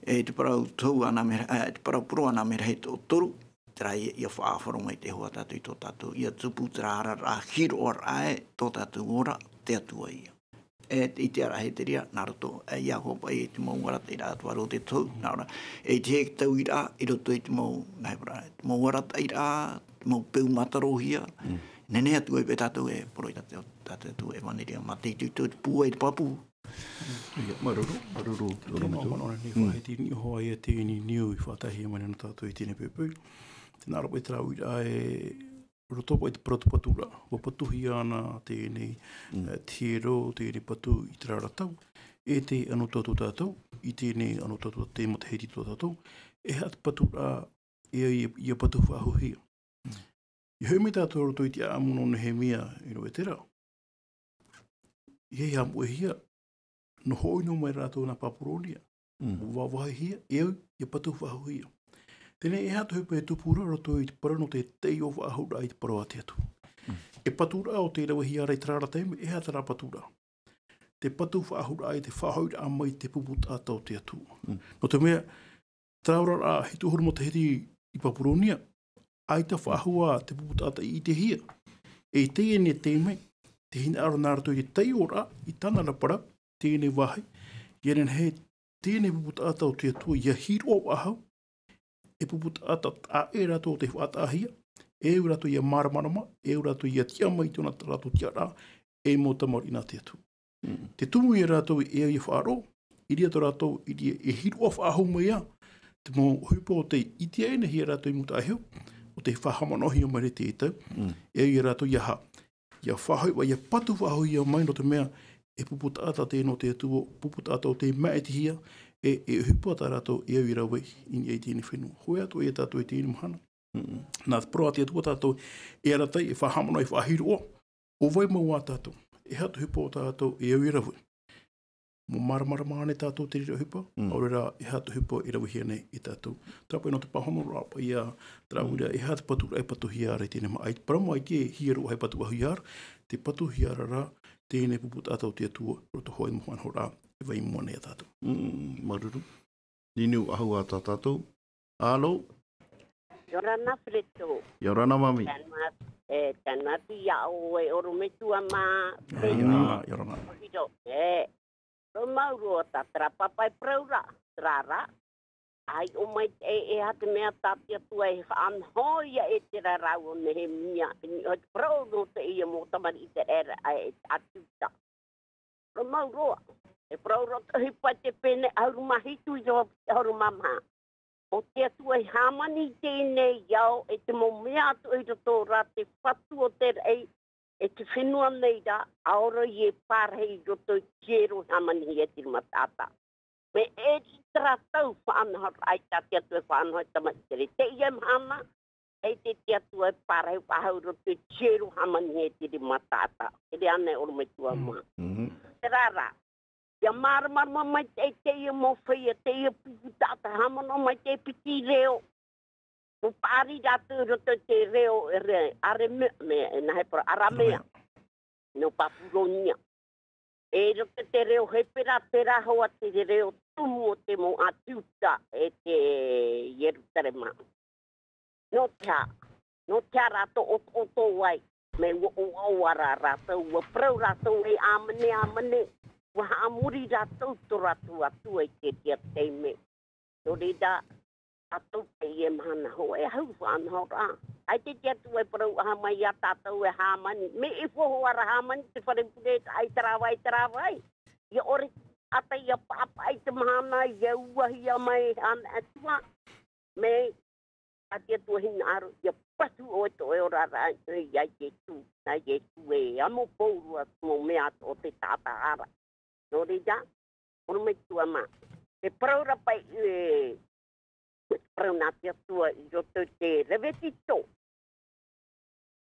e te parau tau ana mera, e te parau poro ana mera he tō toru, terā ia, ia faʻahoro mai te hoa tātou i tō tātou, ia tupu terā araraʻa hiroʻa ra e tō tātou ora, te Atua ia. E, i te ara he te reira, nā roto, e, ia hopa i te mau arataʻiraʻa atu aro te tau, nā ora, e te he tau ira, i roto i te mau, nā he parau, te mau arataʻiraʻa, te mau peu matarohia, nene atu e pe tātou e, poro i tātou, tātou e vaneria, mā te itu, itu, te pūai te papu. Ia, maruru, maruru, Tēnā, maruru. Mana ora nei, faʻahiti ni hoa ia te ini niu i faʻatahi mai nā tātou i tēnei pēpē. Tēnā rapa i te rau ira e, roto paʻi te parau te patu ra, ua patuhia ana tēnei, e, te hiero, tēnei patu i te rara tau, e te anotau tō tātou, i tēnei anotau tō te matahiti tō tātou, e aha te patu ra, e ia, ia patu faʻahouhia. I hoʻi mai tātou roto i te ʻāʻamu nō Nehemia i rave terā. I hei haʻamoʻehia, nō hoʻi nō mai rātou nā Papuronia. Ua vāvāhihia, e au, ia patu faʻahouhia. Teie nei, e aha te ʻohipa e tupu ra roto i te parau nō te taiʻo faʻahou ra i te parau a te Atua. E patu ra o te ravehia ra i terā ra taime, e aha terā patu ra. Te patu faʻahou ra i te faʻahoʻiraʻa mai te pupu taʻata o te Atua. Nō te mea, terā oraraʻa hitu ʻahuru matahiti i Papuronia, ʻaita faʻahou ā te pupu taʻata i ʻitehia. E i teie nei taime, te hinaʻaro nā roto i te taiʻoraʻa, i tāna ra parau, teie nei vāhi, ia nehenehe teie nei pupu taʻata o te Atua, ia hiroʻa faʻahou, e pupu taʻata taʻa ʻē rātou o tei faʻataʻahia, e au rātou ia māramarama, e au rātou ia tiʻa mai i tōna rātou tiʻaraʻa, e mau tamariʻi nā te Atua. Te tumu ia rātou e au ia faʻaroʻo, i reira tō rātou, i reira e hiroʻa faʻahou mai ā, te mau ʻohipa o tei ʻitehia nei ia rātou i mūtaʻa iho, o tei faʻahaʻamanaʻohia mai ra i teie tau, e au ia rātou ia ha, ia faʻahoʻi, ia patu faʻahouhia mai nō te mea, e pupu taʻata teie nō te Atua, pupu taʻata o tei māʻitihia, e, e ʻohipa tā rātou e au ia rave i niʻa i teie nei fenua. Hōʻē atoʻa ia tātou i teie nei mahana. Nā te parau a te Atua tātou e arataʻi, e faʻahaʻamanaʻo, e faʻahiroʻa, ʻo vai mau ā tātou, e aha te ʻohipa o tātou e au ia rave. Mau māramarama ānei tātou te reira ʻohipa, ʻaore rā, e aha te ʻohipa e ravehia nei e tātou. Terā paʻi nō te pāhonoraʻa paʻi ia, terā ʻuira, e aha te patu ra e patuhia ra i teie nei mahana. ʻAita parau mai te hiero e patu faʻahouhia ra, te patuhia ra, teie nei pupu taʻata o te Atua, roto hoʻi i te mau faʻanahoraʻa e vai i mua nei ia tātou. Māuruuru. Niniu faʻahou ā tā tātou. Alo. ʻIa ora na Freto. ʻIa ora na Mami. Tanu atu, e, tanu atu ia ʻoe ʻorometua mā. ʻIa ora na, ʻia ora na. Hiro, e. Roa mau roa tā terā pāpaʻi parau ra, terā rā. ʻAita ʻō mai te, e, e aha te mea tā te Atua e faʻanaho ia e te rarau o Nehemia, i niʻa i te parau nō teie mau tamariʻi ʻĪteraʻera, e, a Iuta. Roa mau roa, e parau roa te ʻohipa i te pene ʻahuru mā hitu i te ʻahuru mā maha. ʻO te Atua e hāmani i teie nei ao, e te mau mea atoʻa i roto ra te fatu o te raʻi, e te fenua nei ra, ʻaore rā e pārahi i roto i te hiero e hāmanihia e te rima taʻata. Mea ʻere terā tau faʻanahoraʻa tā te Atua e faʻanaho i te tamariʻi ʻĪterā. Teie mahana, ʻaita te Atua e pārahi faʻahou i roto i te hiero hāmanihia e te rima taʻata. ʻEre ānei ʻorometua mā. Terā rā, ʻia māramarama mai te, teie mau feiā, teie pupu taʻata, haʻamanaʻo mai te piti reo. Mau paʻari rātou i roto i te reo, e re-, Arame-, me, e nā hea parau, Aramea. Nō Papuronia. E i roto i te reo Hepera, terā hoʻi te reo tumu o te mau ʻĀti Iuta e te Ierutarema. Nō te aha, nō te aha rātou ʻotoʻoto ai, mea ʻoaʻoa rā rātou, ʻua parau rātou e ʻāmene, ʻāmene, ʻua haʻamori rātou tō rātou Atua i te, te taime. Nō reira, tātou teie mahana hōʻē ʻahuru faʻanahoraʻa. ʻAita te Atua e parau ʻaha mai ia tātou e hāmani. Mea ʻiʻo hoʻi ra hāmani te fare pure, ʻaita rā vai, ʻaita rā vai. ʻIa ʻore ʻata ʻia pāpaʻi te mahana, ʻia uahia mai ana Atua. Mea, a te Atua hinaʻaro, ʻia patu ʻoe tō ʻoe oraraʻa, ia Iesu, nā Iesu e amo pauroa te mau mea o te taʻata ra. Nō reira, ʻorometua mā. Te parau ra paʻi, e, Parau nā te Atua i roto i te Revitiko.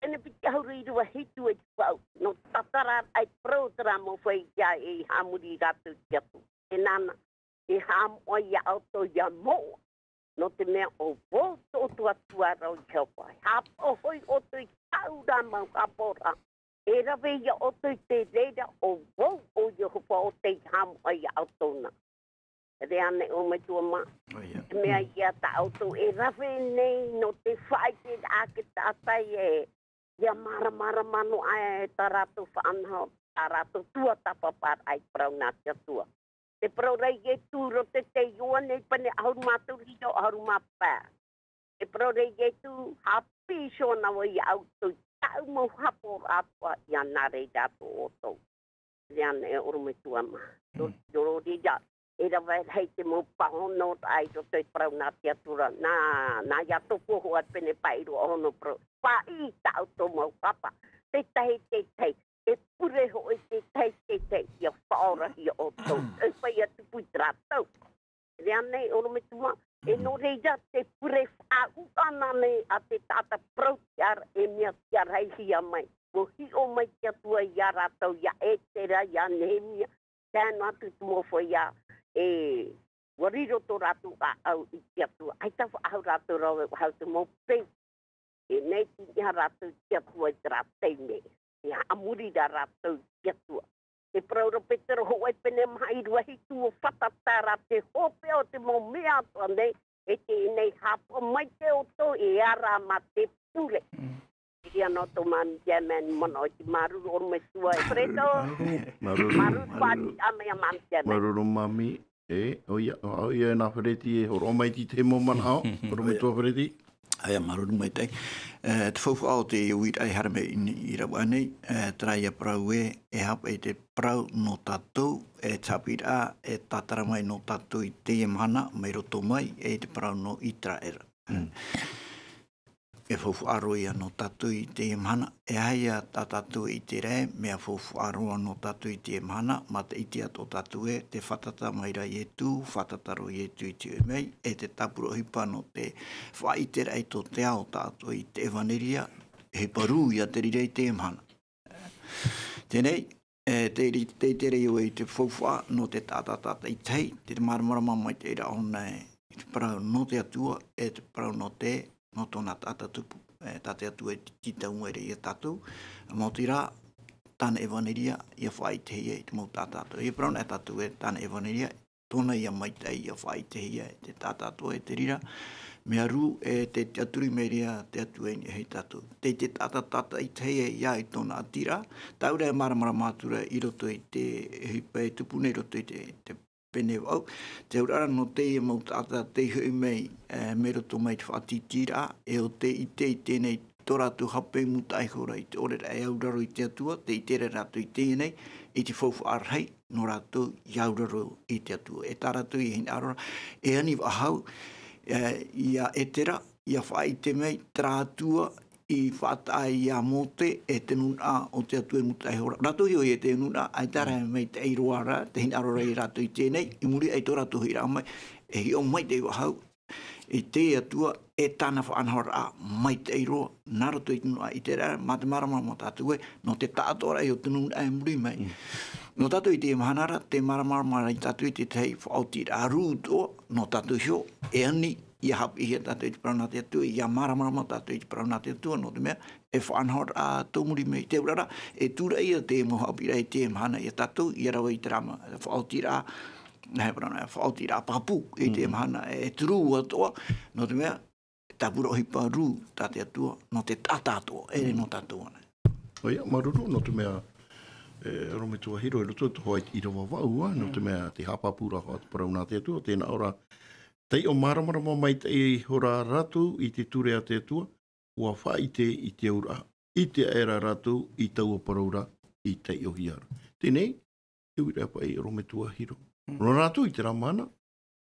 Pene piti ʻahuru ʻīrava hitu e te vaʻu. Nō tātara ai parau terā mau feiā e haʻamori rātou i te Atua. E nāna, e haʻamoʻa ia ʻoutou ia moʻa. Nō te mea ʻo vau tō ʻoutou Atua ra ʻo Iehova. E haʻapaʻo hoʻi ʻoutou i tāʻu ra mau haʻapaʻoraʻa. E rave ia ʻoutou i te reira ʻo vau ʻo Iehova ʻo tei haʻamoʻa ia ʻoutou na. Rē ānei ʻorometua mā. ʻOia. Te mea ia tā ʻoutou e rave nei nō te faʻaʻite ake tātai e. Ia māramarama noa e tā rātou faʻanaho, tā rātou tuatāpaparaʻa i parau nā te Atua. Te parau ra Ietu roto i te Ioane pene ʻahuru mā toru ʻīrava ʻahuru mā pae. Te parau ra Ietu, haʻapiʻi iho ana vau ia ʻoutou i tāʻu mau haʻapaʻoraʻa atoʻa, ia nā reira atoʻa ʻoutou. Rē ānei ʻorometua mā. Tō, tō reira, e rave rahi te mau pāhonoraʻa i roto i parau nā te Atua ra. Nā, nā ia tō pō hoa pene paʻi roa hono parau. Paʻi tā ʻoutou mau papa. Te tahi, te tahi. E pure hoʻi te tahi, te tahi. Ia faʻaora ia ʻoutou. E paʻi ia tupu i te rātou. Rē ānei ʻorometua, e nō reira te pure faʻaʻuʻana nei a te taʻata parau tiʻa ra, e mea tiʻaraʻahia mai. ʻUa hiʻo mai te Atua ia rātou, ia Etera, ia Nehemia, tae noa atu te mau feiā, e, ʻua riro tō rātou ʻāʻau i te Atua. ʻAita faʻahou rātou rave, faʻahou te mau pei. E nei te niʻa rātou i te Atua i terā taime. E haʻamori rā rātou i te Atua. Te parau ra Petero hōʻē pene maha ʻīrava hitu, ʻua fātata ra te hopeʻa o te mau mea atoʻa nei, e teie nei haʻapaʻo maitaʻi ʻoutou e ara mā te pure. Mm. Ia nō tō māmī German, manaʻo i te māuruuru ʻorometua e Fredo. Māuruuru. Māuruuru. Māuruuru, māuruuru. Pāti, a mea māmī German. Māuruuru, māmī. E, ʻoia, ʻoia, nā Fereti e hōroʻa mai i te mau manaʻo, ʻorometua Fereti. ʻOia, māuruuru maitaʻi. E, te faufaʻa o te uiraʻa i haere mai i, i rave nei, e, terā ia parau ē, e haʻapaʻo i te parau nō tātou, e te haʻapiʻiraʻa, e tātara mai nō tātou i teie mahana, mai roto mai, e te parau nō Iteraera. Mm. E faufaʻa roa ia nō tātou i teie mahana, e aha ia tā tātou e ʻite ra, mea faufaʻa roa nō tātou i teie mahana, mā te ʻite atoʻa tātou ē, tē fātata mai ra Ietu, fātata roa Ietu i te ʻohi mai, e te tāpura ʻohipa nō te faʻaʻiteraʻa i tō te ao tā tātou i te ʻevaneria, e ʻohipa rū ia te reira i teie mahana. Teie nei, e, te ri-, te ʻite ra ʻoe i te faufaʻa nō te taʻata tātaʻitahi, te māramarama maitaʻi ra ʻōna i te parau nō te Atua, e te parau nō te, nō tōna taʻata tupu, e, tā te Atua i tītau mai ra ia tātou, maoti rā, tāna ʻevaneria, ia faʻaʻitehia i te mau taʻata atoʻa. E parau na e tātou e tāna ʻevaneria, tōna ia maitaʻi ia faʻaʻitehia e te taʻata atoʻa, e te reira, mea rū e te tiʻaturi mai ra te Atua i niʻa ia tātou. Tei te taʻata tātaʻitahi ia i tōna ʻātiraʻa, taura e māramarama atu ra i roto i te ʻohipa e tupu nei i roto i te, te pene vaʻu. Te auraʻa ra nō teie mau taʻata tei hoʻi mai, e, mai roto mai te faʻatītīraʻa, e ʻo tē ʻite i teie nei tō rātou hape mūtaʻa iho ra i te ʻore ra e auraro i te Atua, tē ʻite ra rātou i teie nei, i te faufaʻa rahi, nō rātou i auraro i te Atua. E tā rātou i hinaʻaro ra, e ani faʻahou, e, ia Etera, ia faʻaʻite mai, terā Atua i faʻataʻa ia Mōte, e te nūnaʻa o te Atua e mūtaʻa iho ra. Rātou i ʻō i te nūnaʻa, ʻaita rā e maitaʻi roa ra, te hinaʻaro ra ia rātou i teie nei, i muri aʻe i tō rātou hoʻiraʻa mai, e hiʻo maitaʻi faʻahou, i te Atua, e tāna faʻanahoraʻa maitaʻi roa, nā roto i te nūnaʻa Iteraera, mā te māramarama tātou ē, nō te taʻatoʻaraʻa o te nūnaʻa i muri mai. Mm. Nō tātou i teie mahana ra, tē māramarama ra tātou i te tahi faʻaotiraʻa rū atoʻa, nō tātou iho, e ani, ia haʻapiʻihia tātou i te parau nā te Atua, ia māramarama tātou i te parau nā te Atua, nō te mea, e faʻanahoraʻa tō muri mai. Te auraʻa ra, e tūraʻi ia te mau haʻapiʻiraʻa i teie mahana ia tātou, ia rave i terā mau faʻaotiraʻa, nā he parau nā, faʻaotiraʻa pāpū, i teie mahana, e turu atoʻa, nō te mea, tāpura ʻohipa rū tā te Atua, nō te taʻata atoʻa, e nō tātou ānei. ʻOia, māuruuru, nō te mea, e, ʻorometua Hiro, i roto i te hoʻi ʻīrava vaʻu, ā, nō te mea, te haʻapāpūraʻa te parau nā te Atua, tē nā ʻō ra, taiʻo māramarama maitaʻi ihora rātou i te ture a te Atua, ʻua faʻaʻite i te auraʻa, ʻite aʻera rātou i taua parau ra, i taiʻohia ra. Teie nei, te uiraʻa paʻi ʻorometua Hiro. Mm. Nō rātou i terā mahana,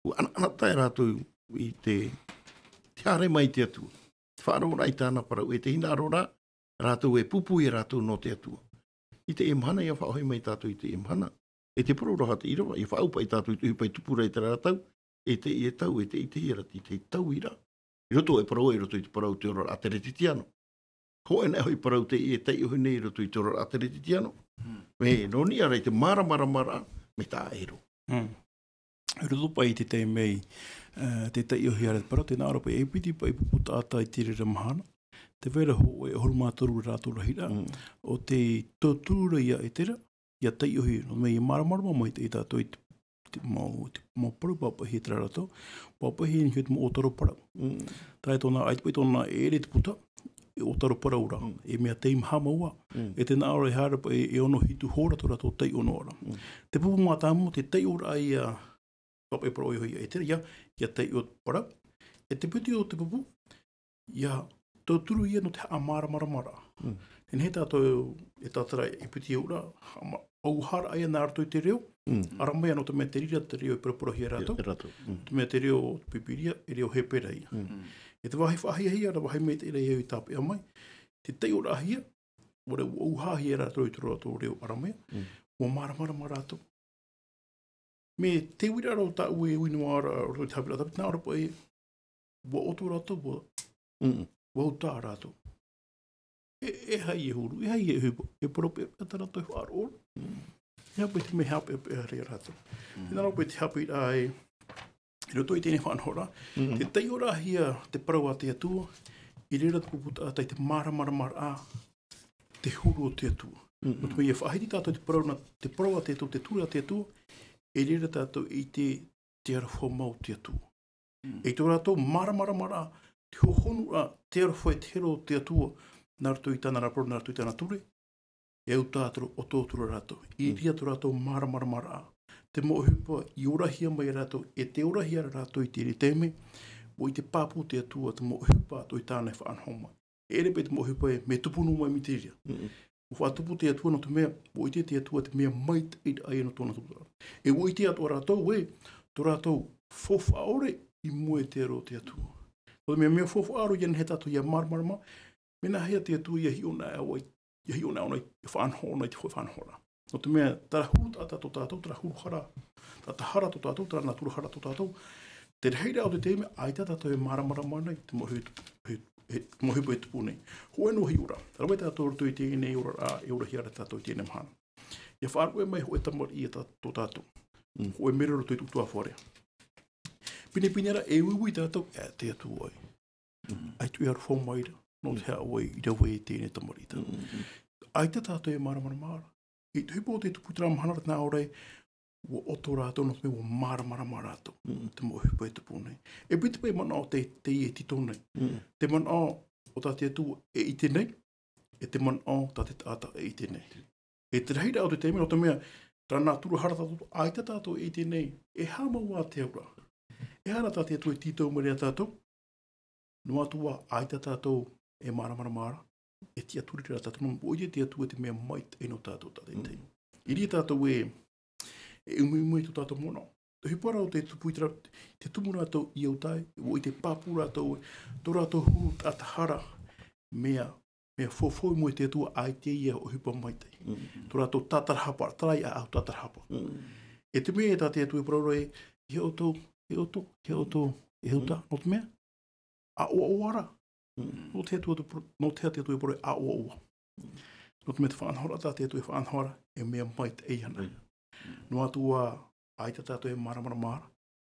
ʻua ʻanaʻanatae rātou i te, te haere mai i te Atua. Te faʻaroʻoraʻa i tāna parau, e te hinaʻaro ra, rātou e pūpū ia rātou nō te Atua. I teie mahana, ia faʻahoʻi mai tātou i teie mahana. E te parau ra te ʻīrava, ia faʻaʻau paʻi tātou i te ʻohipa i tupu ra i terā ra tau, e te, e tau, e te, e te hia ra, te, te tau i ra. I roto e parau, i roto i te parau te oraraʻa teretitiano. Hōʻē nei hoʻi parau te, e taiʻohi nei i roto i te oraraʻa teretitiano. Mm. Me nō niʻa rā i te māramarama ra, me tā ero. Mm. I roto paʻi i te taime, eh, te taiʻohi ara te parau, tē nā ʻō ra paʻi e piti paʻi pupu taʻata i te reira mahana. Tē vai ra hōʻē ʻahuru mā toru rātou rahiraʻa. Mm. ʻO tē tauturu ra ia e te reira, ia taiʻohi, nō te mea ia māramarama mai te, tātou i te, te mau, te mau parau pāpaʻihia terā rātou, pāpaʻihia i niʻa i te mau ʻōtaro parau. Mm. Tae tōna, ʻaita paʻi tōna e ʻere te puta, e ʻōtaro parau ra, Mm. e mea tei maha mau ā. Mm. E tē nā ʻō ra e haere paʻi e, e ono hitu hora tō rātou taiʻo noa ra. Mm. Te pupu mātāmua, te taiʻoraʻa ia, pāpaʻi parau ia, e te reira, ia taiʻo parau. E te piti o te pupu, ia tauturu ia nō te haʻamāramaramaraʻa. Mm. E nehenehe tātou e tātara e piti ora, haʻama-, ʻauharaʻa ia nā roto i te reo, Mm. ʻaramā ia nō te mea te reira te reo e paraparauhia e rātou. E rātou. Mm. Te mea te reo o te Pīpīria, e reo Hepera ia. Mm. E te vāhi faʻahiahia ra, vāhi maitaʻi ra ia i tāpeʻa mai, te taiʻoraʻahia, ʻua ʻauhahia e rātou i tō rātou reo ʻaramā ia, Mm. ʻua māramarama rātou. Mea te uiraʻa rā tāʻu e ui noa ra, roto i te haʻapiʻiraʻa tāpiti, nā ʻō ra paʻi, ʻua ʻoto rātou, ʻua, Mm. ʻua uta rātou. E, e aha ia huru, e aha ia e huru, e parau paʻi tā rātou e faʻaroʻo. Mm. E aha paʻi te mea haʻapeʻapeʻa ra ia rātou. Mm. Nā ʻō ra paʻi te haʻapiʻiraʻa e, i roto i teie faʻanahoraʻa, Mm. te taiʻoraʻahia te parau a te Atua, i reira te pupu taʻata i te māramarama ra, te huru o te Atua. Mm. Nō te mea ia faʻahiti tātou te parau nā, te parau a te Atua, te ture a te Atua, e reira tātou i te, te aroha mau o te Atua. Mm. E tō rātou māramarama ra, te hohonu ra, te aroha e te hero o te Atua, nā roto i tāna ra parau, nā roto i tāna ture, e au tātou o tō tura rātou. I Mm. reira tō rātou māramarama ra, te mau ʻohipa i orahia mai rātou, e te orahia ra rātou i teie taime, ʻua ʻite pāpū te Atua, te mau ʻohipa atoʻa i tāna e faʻanaho mai. E ʻere paʻi te mau ʻohipa e mea tupu noa mai mai te reira. Mm-mm. ʻUa faʻatupu te Atua nō te mea, ʻua ʻite te Atua te mea maitaʻi ra ia nō tōna tupuraʻa. E ʻua ʻite atoʻa rātou ē, tō rātou faufaʻa ʻore i mua i te aro o te Atua. Nō te mea, mea faufaʻa ʻore ia nehenehe tātou ia māramarama, mea nāhea te Atua ia hiʻo na ʻoia, ia hiʻo na ʻoia, ia faʻanaho na i te hōʻē faʻanahoraʻa. Nō te mea, terā huru taʻata tō tātou, terā huru hara, taʻata hara tō tātou, terā nātura hara tō tātou. Te rahiraʻa o te taime, ʻaita tātou e māramarama nei, te mau ʻohi-, ʻohi-, ʻohi-, mau ʻohipa e tupu nei. Hōʻē noa hiʻoraʻa. Rave tātou roto i teie nei oraraʻa, e orahia ra tātou i teie mahana. Ia faʻaruʻe mai hōʻē tamariʻi ia tā-, tō tātou. Mm. Hōʻē mero roto i te ʻutuāfare. Pinepine ra e uiui tātou, e te Atua ē. Mm. ʻAita e aroha mai ra, nō te Mm. aha ʻoe i rave i teie tamariʻi tātou. Mm, mm, mm. ʻAita tātou e māramarama ra. I te ʻohipa o te tupu i terā mahana ra, nā ʻō ra ē, ʻua ʻoto rātou, nō te mea ʻua māramarama rātou. Mm. Te mau ʻohipa e tupu nei. E piti paʻi manaʻo te, te, e tito nei. Mm. Te manaʻo o tā te Atua e ʻite nei, e te manaʻo tā te taʻata e ʻite nei. E te rahiraʻa o te taime, nō te mea, terā nātura hara tātou, ʻaita tātou e ʻite nei, e aha mau ā te auraʻa. E aha rā tā te Atua e tītau mai ra ia tātou, noa atu ā, ʻaita tātou e māramarama ra, e tiʻaturi ra tātou, nō te mea ʻua ʻite te Atua te mea maitaʻi nō tātou tā te Mm. taime. I reira tātou e, e ʻumiʻumi i tō tātou manaʻo. Te ʻohipa ra o te tupu i terā, te tumu rātou i Iudaia, ʻua ʻite pāpū rātou ē, tō rātou huru taʻata hara, mea, mea faufau i mua i te Atua, ʻaita ia ʻohipa maitaʻi. Mm. Tō rātou tātarahapa, terā ia ʻahu tātarahapa. Mm. E te mea e tā te Atua e parau ra ē, e ʻoutou, e ʻoutou, e ʻoutou, e ʻoutou, Mm. nō te mea, ʻaʻoaʻoa rā. Mm. Nō te Atua te pro-, nō te Atua e parau ē ʻaʻoaʻoa. Mm. Nō te mea te faʻanahoraʻa tā te Atua e faʻanaho ra, e mea maitaʻi ana. Mm. Noa atu ā, ʻaita tātou e māramarama ra,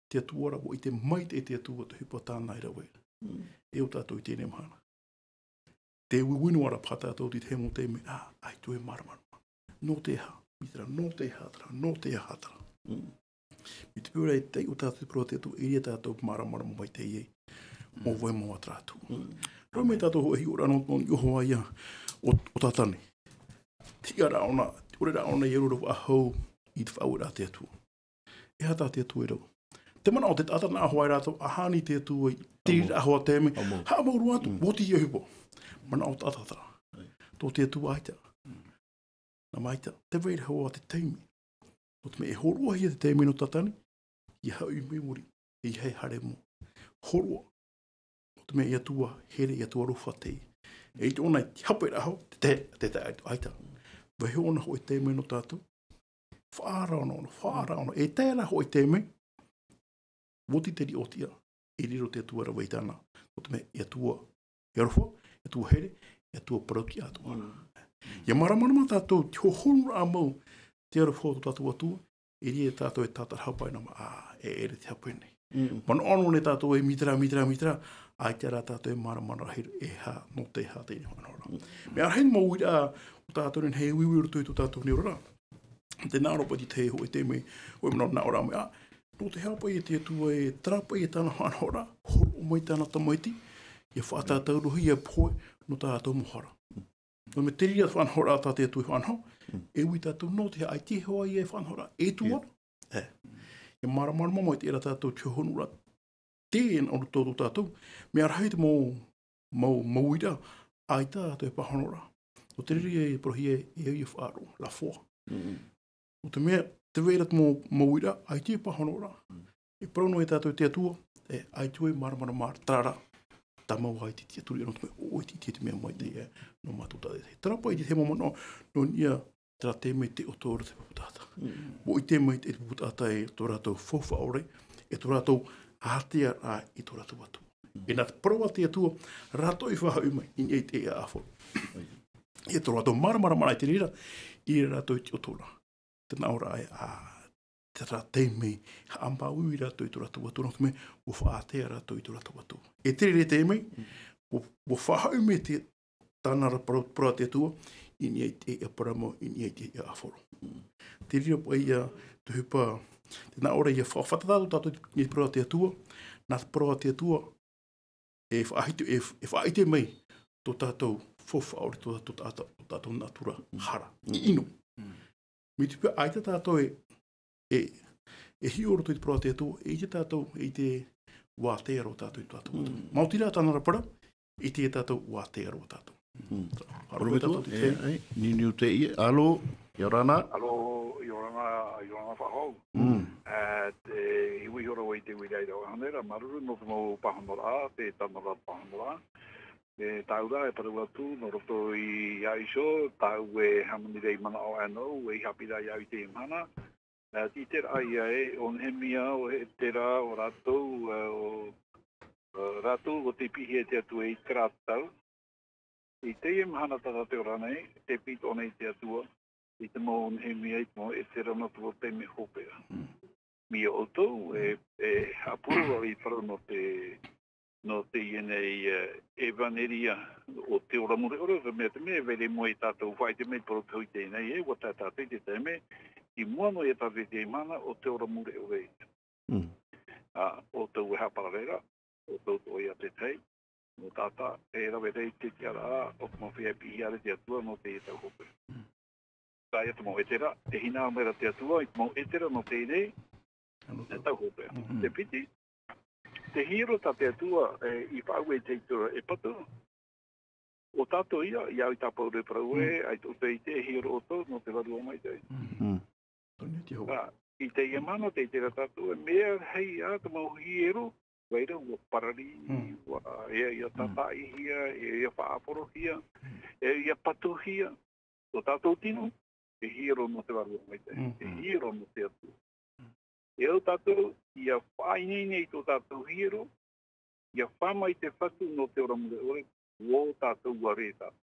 te Atua ra, ʻua ʻite maitaʻi te Atua te ʻohipa tāna e rave ra. Mm. E ʻo tātou i teie mahana. Te uiui noa ra paha tātou i te hemo taime, ā, ʻaita e māramarama. Nō te aha, mai terā, nō te aha terā, nō te aha terā. Mm. Mai te peu ra e taiʻo tātou i te parau a te Atua, e ʻere ia tātou māramarama maitaʻi ai. Mō Mm. vai mau ā terā Atua. Mm. Rave mai tātou hōʻē hiʻoraʻa nō, nō te hiʻoraʻa ia o, o Tātani. Te hiʻoraʻa ʻōna, ʻaore rā ʻōna ia riro faʻahou i te faʻaueraʻa a te Atua. E aha tā te Atua e rave? Te manaʻo o te taʻata nā ʻō hoʻi rātou, ʻa haʻani te Atua i te Haʻamau. Reira ʻahu ā taime. Haʻamau. Haʻamau roa atu, Mm. ʻua oti ia ʻohipa. Manaʻo o te taʻata terā. Right. Tō te Atua ʻaita. Mm. Nā ʻō mai ā, tē vai ra hoʻi te taime. Nō te mea e hōroʻahia te taime nō Tātani, ʻeiaha e ʻimi i muri, ʻeiaha e haere i mua. Hōroʻa. Nō te mea e Atua here, e Atua aroha teie. E ʻite ʻōna i te hape ra hoʻi, te, te, te, te, ʻaita. Vaiiho ʻōna hōʻē taime nō tātou. Faʻaara ʻōna, ʻōna, faʻaara ʻōna. E tae ra hōʻē taime, Voti te riʻotiʻa, e riro te Atua rave i tāna. Nō te mea, e Atua, e aroha, e Atua here, e Atua parau-tiʻa-atoʻa. Mm. ʻIa māramarama tātou, te hohonuraʻa mau, te aroha o tō tātou Atua, e riro tātou e tātarahapa i nā ma-, ā, e ʻere te hapa nei. Mm. Manaʻo noa nei tātou e mītera, mītera, mītera, ʻaita rā tātou e māramarama rahi e aha, nō te aha teie faʻanahoraʻa. Mm. Mea rahi mau uiraʻa, o tātou nei e uiui i roto i tō tātou nei oraraʻa. Tē nā ʻō ra paʻi te tahi hōʻē taime, hōʻē manaʻo nā ʻō ra mai, ā, nō te aha paʻi e te Atua e terā paʻi e tāna faʻanahoraʻa, hōroʻa mai tāna tamaiti, ʻia faʻatātaurohia e pohe, nō tā tātou mau hara. Nō te mea te reira faʻanahoraʻa tā te Atua e faʻanaho, e ui tātou nō te aha, ʻaita hoʻi e faʻanahoraʻa, e tuara. E. E māramarama mai te reira tātou te hohonuraʻa, tē nā ʻō ra tō tātou, mea rahi te mau, mau, mau uiraʻa, ʻaita tātou e pāhono ra. Nō te reira e parauhia e, e au ia faʻaroʻo, la foi. Mm. Nō te mea, tē vai ra te mau, mau uiraʻa, ʻaita e pāhono ra. Mm. E parau noa ia tātou te Atua, e, ʻaita e māramarama, terā rā, tāmau ai te tiʻaturi, nō te mea, ʻoia te, te, te mea maitaʻi, e, nō mātou tātaʻitahi. Terā paʻi te mau manaʻo, nō niʻa, terā taime tē ʻoto ra te pupu taʻata. Mm. ʻUa ʻite mai te pupu taʻata e tō rātou faufaʻa ʻore, e tō rātou ātea i tō rātou Atua. Mm. E nā te parau a te Atua, rātou i faʻahoʻi mai, i niʻa i te aʻa ʻāfaro. E tō rātou māramarama i te reira, ʻia rātou i te ʻoto ra. Tē nā ʻō ra e, ā, terā taime, haʻamāuiui rātou i tō rātou Atua, nō te mea, ʻua faʻaātea rātou i tō rātou Atua. E te reira taime, ʻua, ʻua faʻahoʻi mai te, tāna ra parau, parau a te Atua, i niʻa i te aʻa parau mau, i niʻa i te aʻa ʻāfaro. Te reira paʻi ia, te ʻohipa, tē nā ʻō ra ʻia fa-, fātata tātou i te parau a te Atua, nā te parau a te Atua, e faʻaʻite, e, e faʻaʻite mai, tō tātou faufaʻa ʻore, tō tātou, tō tātou natura, hara, ʻino. Mai te peu ʻaita tātou e, e, e hiʻo roto i te parau a te Atua, e ʻite tātou, e ʻite ʻua ātea roa tātou i tō tātou Atua. Mm. Maoti rā tāna ra parau, ʻite tātou ʻua ātea roa tātou. Mm. Aro Aro tātou te e, tahi. Ai, niuniu teie, alo, ʻia ora na. Alo, ʻia ora na, ʻia ora na faʻahou. Mm. E, te, i ui hora wai te uiraʻa i rau hanera, māuruuru nō te mau pāhonoraʻa, te tāna ra pāhonoraʻa. E tāura e parau atu, nō roto iā ʻĪsō, tāʻu e hāmani ra i manaʻo aʻe nō, e i haʻapiʻi ra iāʻu i teie mahana. E, ʻite ra ïa ē, ʻo Nehemia, ʻo Etera, ʻo rātou, e, ʻo, e, rātou, ʻo tei piʻihia e te Atua i terā tau. I teie mahana tā tātou e ora nei, tē piʻi atoʻa nei te Atua, i te mau Nehemia, i te mau Etera nō te mau taime hopeʻa. Mm. Mai ia ʻoutou, e, e haʻapuroroʻi parau nō te, nō teie nei, e, ʻevanelia o te ora mure ʻore, te mea, te mea, e vai ra i mua ia tātou, faʻaʻite mai te parau tē hoʻi teie nei, e, ʻua tae tātou i te taime, i mua noa ia tātou i teie mahana, ʻo te ora mure ʻore. Mm. Ā, ʻoutou e haʻaparare ra, ʻoutou atoʻa ia te tahi, nō tātou, e rave ra i te tiʻaraʻa, ʻo te mau feiā e piʻihia ra e te Atua, nō teie tau hopeʻa. Mm. Terā ïa te mau Etera, e hinaʻaro mai ra te Atua, i te mau Etera nō teie nei, Ano e tau hopeʻa. Mhm. Te piti, te hiero tā te Atua, e, i faʻaue i te Atua e patu. ʻO tātou ïa, ʻia au i tā Pauro e parau ē, Mm. ʻaita ʻoutou e ʻite e hiero ʻoutou nō te Vārua Maitaʻi. Mhm. Mm. Tony te hau. Ā, i teie mahana tē ʻite ra tātou, e mea rahi ā te mau hiero, vai ra ʻua parari, Mm. ʻua, e, ʻia Mm. tātaʻihia, e, ʻia faʻaʻāporohia, Mm. e, ʻia patuhia. Tō tātou tino, e hiero nō te Vārua Maitaʻi, Mm. e hiero nō te Atua. Mm. E au tātou, ʻia faʻaineine i tō tātou hiero, ʻia fā mai te Fatu nō te ora mure ʻore, ʻo tātou ʻua rē tātou.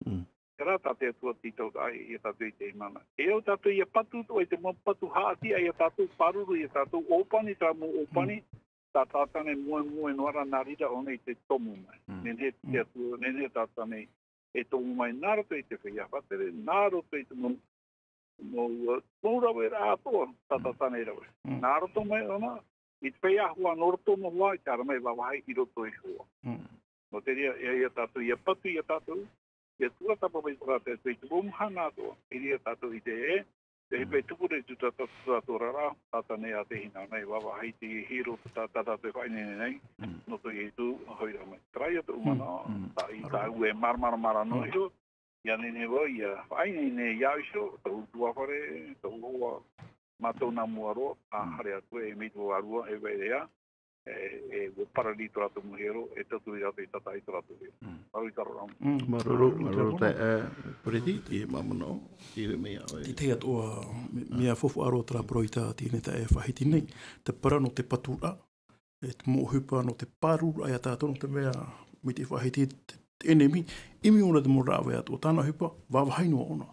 Mm. Terā tā te Atua tei tauturu ai ia tātou i teie mahana. E au tātou ʻia patu atoʻa i te mau patu haʻatiʻa ia tātou, pāruru ia tātou, ʻōpani, terā mau ʻōpani, Mm. tā Tātane moemoe noa ra nā reira ʻōna i te tomo mai. Mm. Nehenehe te Mm. Atua, nehenehe Tātane e tomo mai nā roto i te feiā faʻatere, nā roto i te mau, mau, uh, mau raveraʻa atoʻa, tā Mm. Tātane e rave. Mm. Nā roto mai ʻōna, i te feiā hoa, nō roto noa hoʻi, i te haere mai vāvāhi i roto iho ā. Mm. Nō te reira, e, ʻia tātou, ʻia patu ia tātou, ʻia tuatāpapa i te Atua i te mau mahana atoʻa, i reira tātou i te, e, te Mm. hipe tupu ra i tō tātou, tō tātou oraraʻa, Tātane ā tei hinaʻaro nei, vāvāhi te hiero tā, tā tātou e faʻaineine nei, Mm. nō tō Ietu, hoʻi ra mai. Terā ïa tōʻu Mm. manaʻo, Mm. tā, i Aro. tāʻu e māramarama ra noa Mm. iho, ʻia nehenehe vau ʻia faʻaineine iā ʻĪsō, tōʻu ʻutuāfare, tōʻu hoa, mātou nā mua roa, ā, Mm. haere atu e mai te Vārua, e vai ra ïa, e, e, ʻua parani tō rātou mau hiero, e tauturu ia rātou i tātaʻi tō rātou hiero. Mm. Māuruuru i te aroha. Mm. Māuruuru, māuruuru, māuruuru te, e, Pureti, i te manaʻo, i te mea, e. Te tahi atoʻa, me-, mea faufaʻa roa terā parau i tā Tineta e faʻahiti nei, te parau nō te paturaʻa, e te mau ʻohipa nō te pārururaʻa ia tātou, nō te mea, mai te faʻahiti te, te ʻenemi, ʻimi ʻōna te mau rāveʻa atoʻa, tāna ʻohipa, vāvāhi noa ʻōna.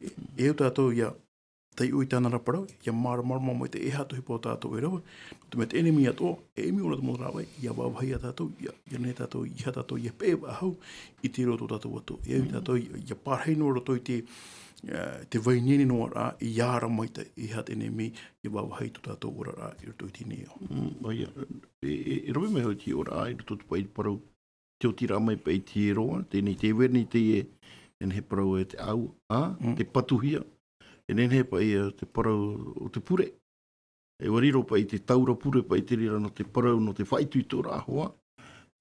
E, e au tātou ia, taiʻo i tāna ra parau, ia māramarama mai te ʻeiaha atu ʻohipa o tātou e rave, nō te mea te ʻenemi atoʻa, e ʻimi ʻōna te mau rāveʻa, ia vāvāhi ia tātou, ia, ia nehenehe tātou, ia tātou, ia peʻe faʻahou, i te roto o tātou atoʻa. E au tātou, ia, ia parahi noa roto i te, e, te vai nehenehe noa ra, ia ara mai te, ʻeiaha te ʻenemi, ia vāvāhi tō tātou oraraʻa, i roto i teie nei ao. Mm, ʻoia, e, e, e rave mai hoʻi te oraraʻa, i roto te paʻi parau, te otiraʻa mai paʻi te hiero, teie nei te vai nei teie, e nehenehe parau e te ʻau, ā, Mm. te patuhia, e nehenehe paʻi, ā, te parau o te pure. E ʻua riro paʻi te taura pure paʻi te reira nō te parau, nō te faʻaitoitoraʻa hoʻi,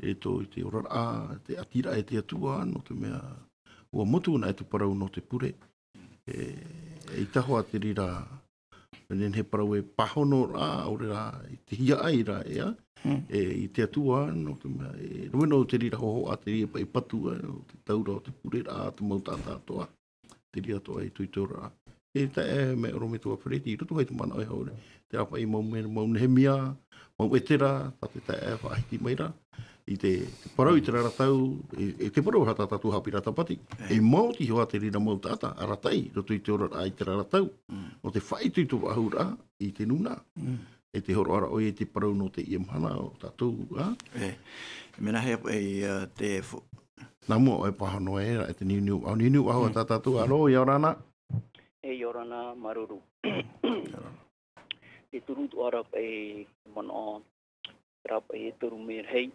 e tō i te oraraʻa, te ʻatiraʻa e te Atua, nō te mea, ʻua motu anaʻe te parau nō te pure. E, eʻita hoʻi te reira, e nehenehe parau e pāhono ra, ʻaore rā, i te hiaʻai ra, ea? Mm. E, i te Atua, nō te mea, e, rave noa te reira hōhoʻa, te reira paʻi patu, e, o te taura, o te pureraʻa, te mau taʻata atoʻa, te reira atoʻa i tō, i tō ra. E tae, e, mea ʻorometua Pureti, i roto hoʻi te manaʻo e haere. Terā paʻi mau mea, mau Nehemia, mau Etera, tā te taeaʻe faʻahiti mai ra. I te, te parau i terā ra tau, e, e te parau ra tā tātou haʻapiʻiraʻa tāpati. E. E maoti hoʻi te reira mau taʻata, arataʻi, roto i te oraraʻa i terā ra tau. Mm. Nō te faʻaitoito faʻahou ra, i te nūnaʻa. Mm. E te hōroʻa ra ʻoia i te parau nō teie mahana o tātou, ā? E, mea nāhea, e, ā, te fo- Nā mua ʻoe pāhono e ra, e te niuniu, ā, niuniu faʻahou Mm. tā tātou, ā, ʻia ora na. E, ʻia ora na, māuruuru. Te turu atoʻa ra paʻi manaʻo, terā paʻi e toru mea rahi,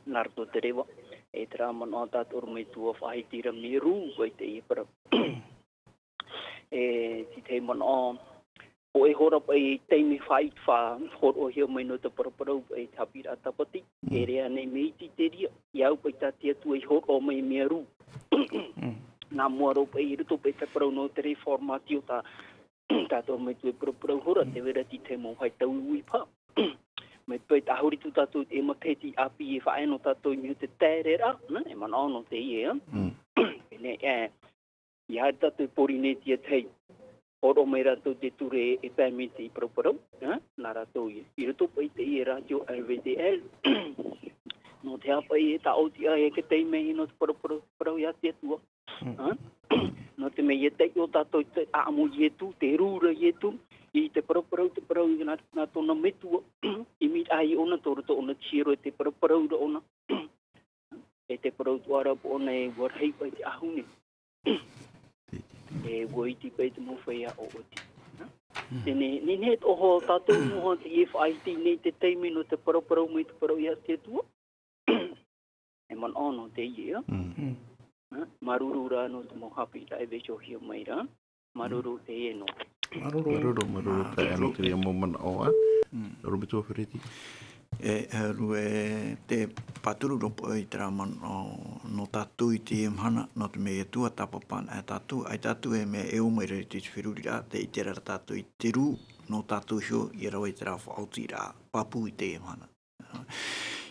nā roto te reva, e terā manaʻo tā te ʻorometua faʻahiti ra mea rū, paʻi teie parau. E, te tahi manaʻo, hōʻē hora paʻi taime faʻaitoito, faʻahōroʻahia mai nō te paraparau, paʻi te haʻapiʻiraʻa tāpati, Mm. e rave nei mea iti te reira, ʻia au paʻi tā te Atua i hōroʻa mai mea rū. Mm. Nā mua roa paʻi, i roto paʻi te parau nō te reformatio tā, tā te ʻorometua e paraparau hora, te vai ra te tahi mau haʻi tauiui paha. Mai paʻi te ʻahuri tū tātou e matahiti ʻāpī e faʻaea nō tātou i niʻa i te taere ra, nā, e manaʻo nō teie, ā? Mm. Pēnei, e, ʻia haere tātou i Pōrīnetia te hei. Hōroʻa mai rātou te ture e pae mai te paraparau, ā? Nā rātou i, i roto paʻi teie rātio R V T L. Nō te aha paʻi e tāʻoti aʻe e te taime nō te paraparau, parau ia te Atua. Mm. Ā? Nō te mea ʻia taiʻo tātou i te ʻāʻamu o Ietu, te rū ra Ietu, i te paraparau, te parau i nā, nā tōna metua, ʻimiraʻa ʻōna tō roto ʻōna te hiero e te paraparau ra ʻōna. E te parau atoʻa ra paʻi ʻōna e ʻua rahi paʻi te ʻahu nei. E ʻua iti paʻi te mau feiā ʻoʻoti. Ā? Mm. Teie, nehenehe e toʻohia tātou noa teie faʻahiti nei te taime nō te paraparau mai te parau ia te Atua. E manaʻo nō teie, ā? Mm. Mm. Ā, māuruuru rā nō te mau haʻapiʻiraʻa e vaiihohia mai ra. Māuruuru teie noa. Māuruuru. Māuruuru, māuruuru, Mā- taeaʻe, nō te reira mau manaʻo, ā? Mm. ʻOrometua Pureti. E, e rave te pāturu roa paʻi i terā manaʻo nō tātou i teie mahana, nō te mea e tuatāpapa anaʻe tātou, ʻaita tātou e mea e ō mai ra i te feruriraʻa, tē ʻite ra tātou i te rū, nō tātou iho ʻia rave i terā faʻaotiraʻa pāpū i teie mahana.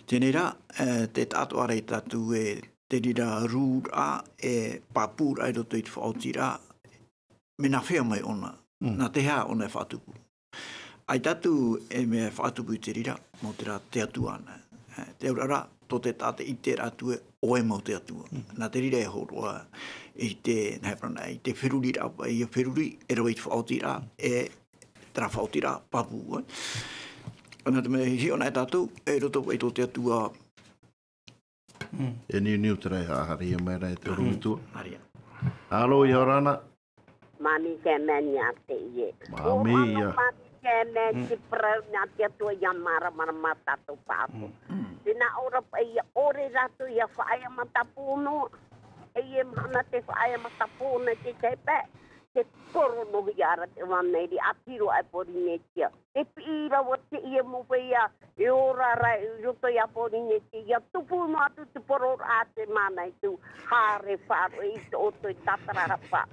Teie nei rā, e, tē taʻatoʻa ra ia tātou e te reira rūraʻa, e pāpūraʻa i roto i te faʻaotiraʻa, mea nāfea mai ʻōna, Mm. nā te aha ʻōna e faʻatupu. ʻAita tātou e mea e faʻatupu i te reira, mau terā te Atua anaʻe. E, te auraʻa rā, tō te taʻata i ʻite ra atu ē, ʻo ʻoe mau te Atua. Mm. Nā te reira e hōroʻa i te, nā hea parau na, i te feruriraʻa, ʻia feruri, e rave i te faʻaotiraʻa, e terā faʻaotiraʻa pāpū, ē. Nā te mea, hiʻo anaʻe tātou, e roto i tō te Atua. Mm. E niuniu terā e haʻahaerehia mai ra e te Mm. ʻorometua. Haere. Alo, ʻia ora na. Māmī Sēmeni a teie. Māmī, ʻo ia. Māmī Sēmeni, Mm. te parau nā te Atua ʻia māramarama tātou pāpū. Mm. Mm. Tē nā ʻō ra paʻi ʻia ʻore rātou ʻia faʻaea matapū noa. Teie mahana te faʻaea matapū noa te tepe. Te poro noa ia ra te vāneri a tiro ai Pōrīnetia. E piʻi ra vau teie mau feiā, e ora ra i roto ia Pōrīnetia, ʻia tupu noa atu te poro ra te mānaitu, haere faʻaroʻo i tō ʻoutou e tātararapa.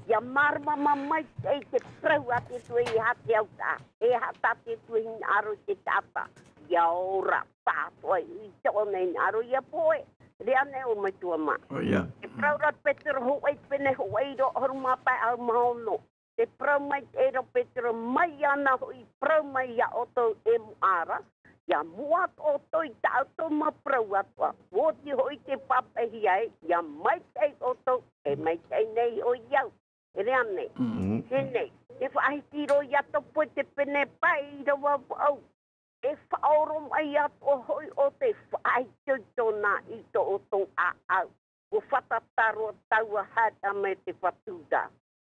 ʻIa māramarama mai te, te parau a te Atua e aha te autaʻa, e aha tā te Atua e hinaʻaro i te taʻata. ia ora, tātou i te ʻō nei nā roto ia poe. Reane o mai tua mā. ʻOia. E parau ra Petero hoʻi, pene hoʻi, ʻahuru mā pae, ʻahuru mā ono. Te parau mai te ʻēra Petero, mai ana hoʻi parau mai ia ʻoutou e moʻa ra, ia moʻa atoʻa ʻoutou i tā ʻoutou mau parau atoʻa. Oti hoʻi te pāpaʻihia ai, ia maitaʻi ʻoutou, e maitaʻi nei hoʻi au. E reane. Mm. Teie nei, te faʻahiti roa ia tō poe te pene pae ʻīrava vaʻu. E faʻaoromaʻi atoʻa hoʻi ʻo te faʻaitoito nā i tō ʻoutou ʻāʻau. ʻUa fātata roa taua haere mai te Fatu ra.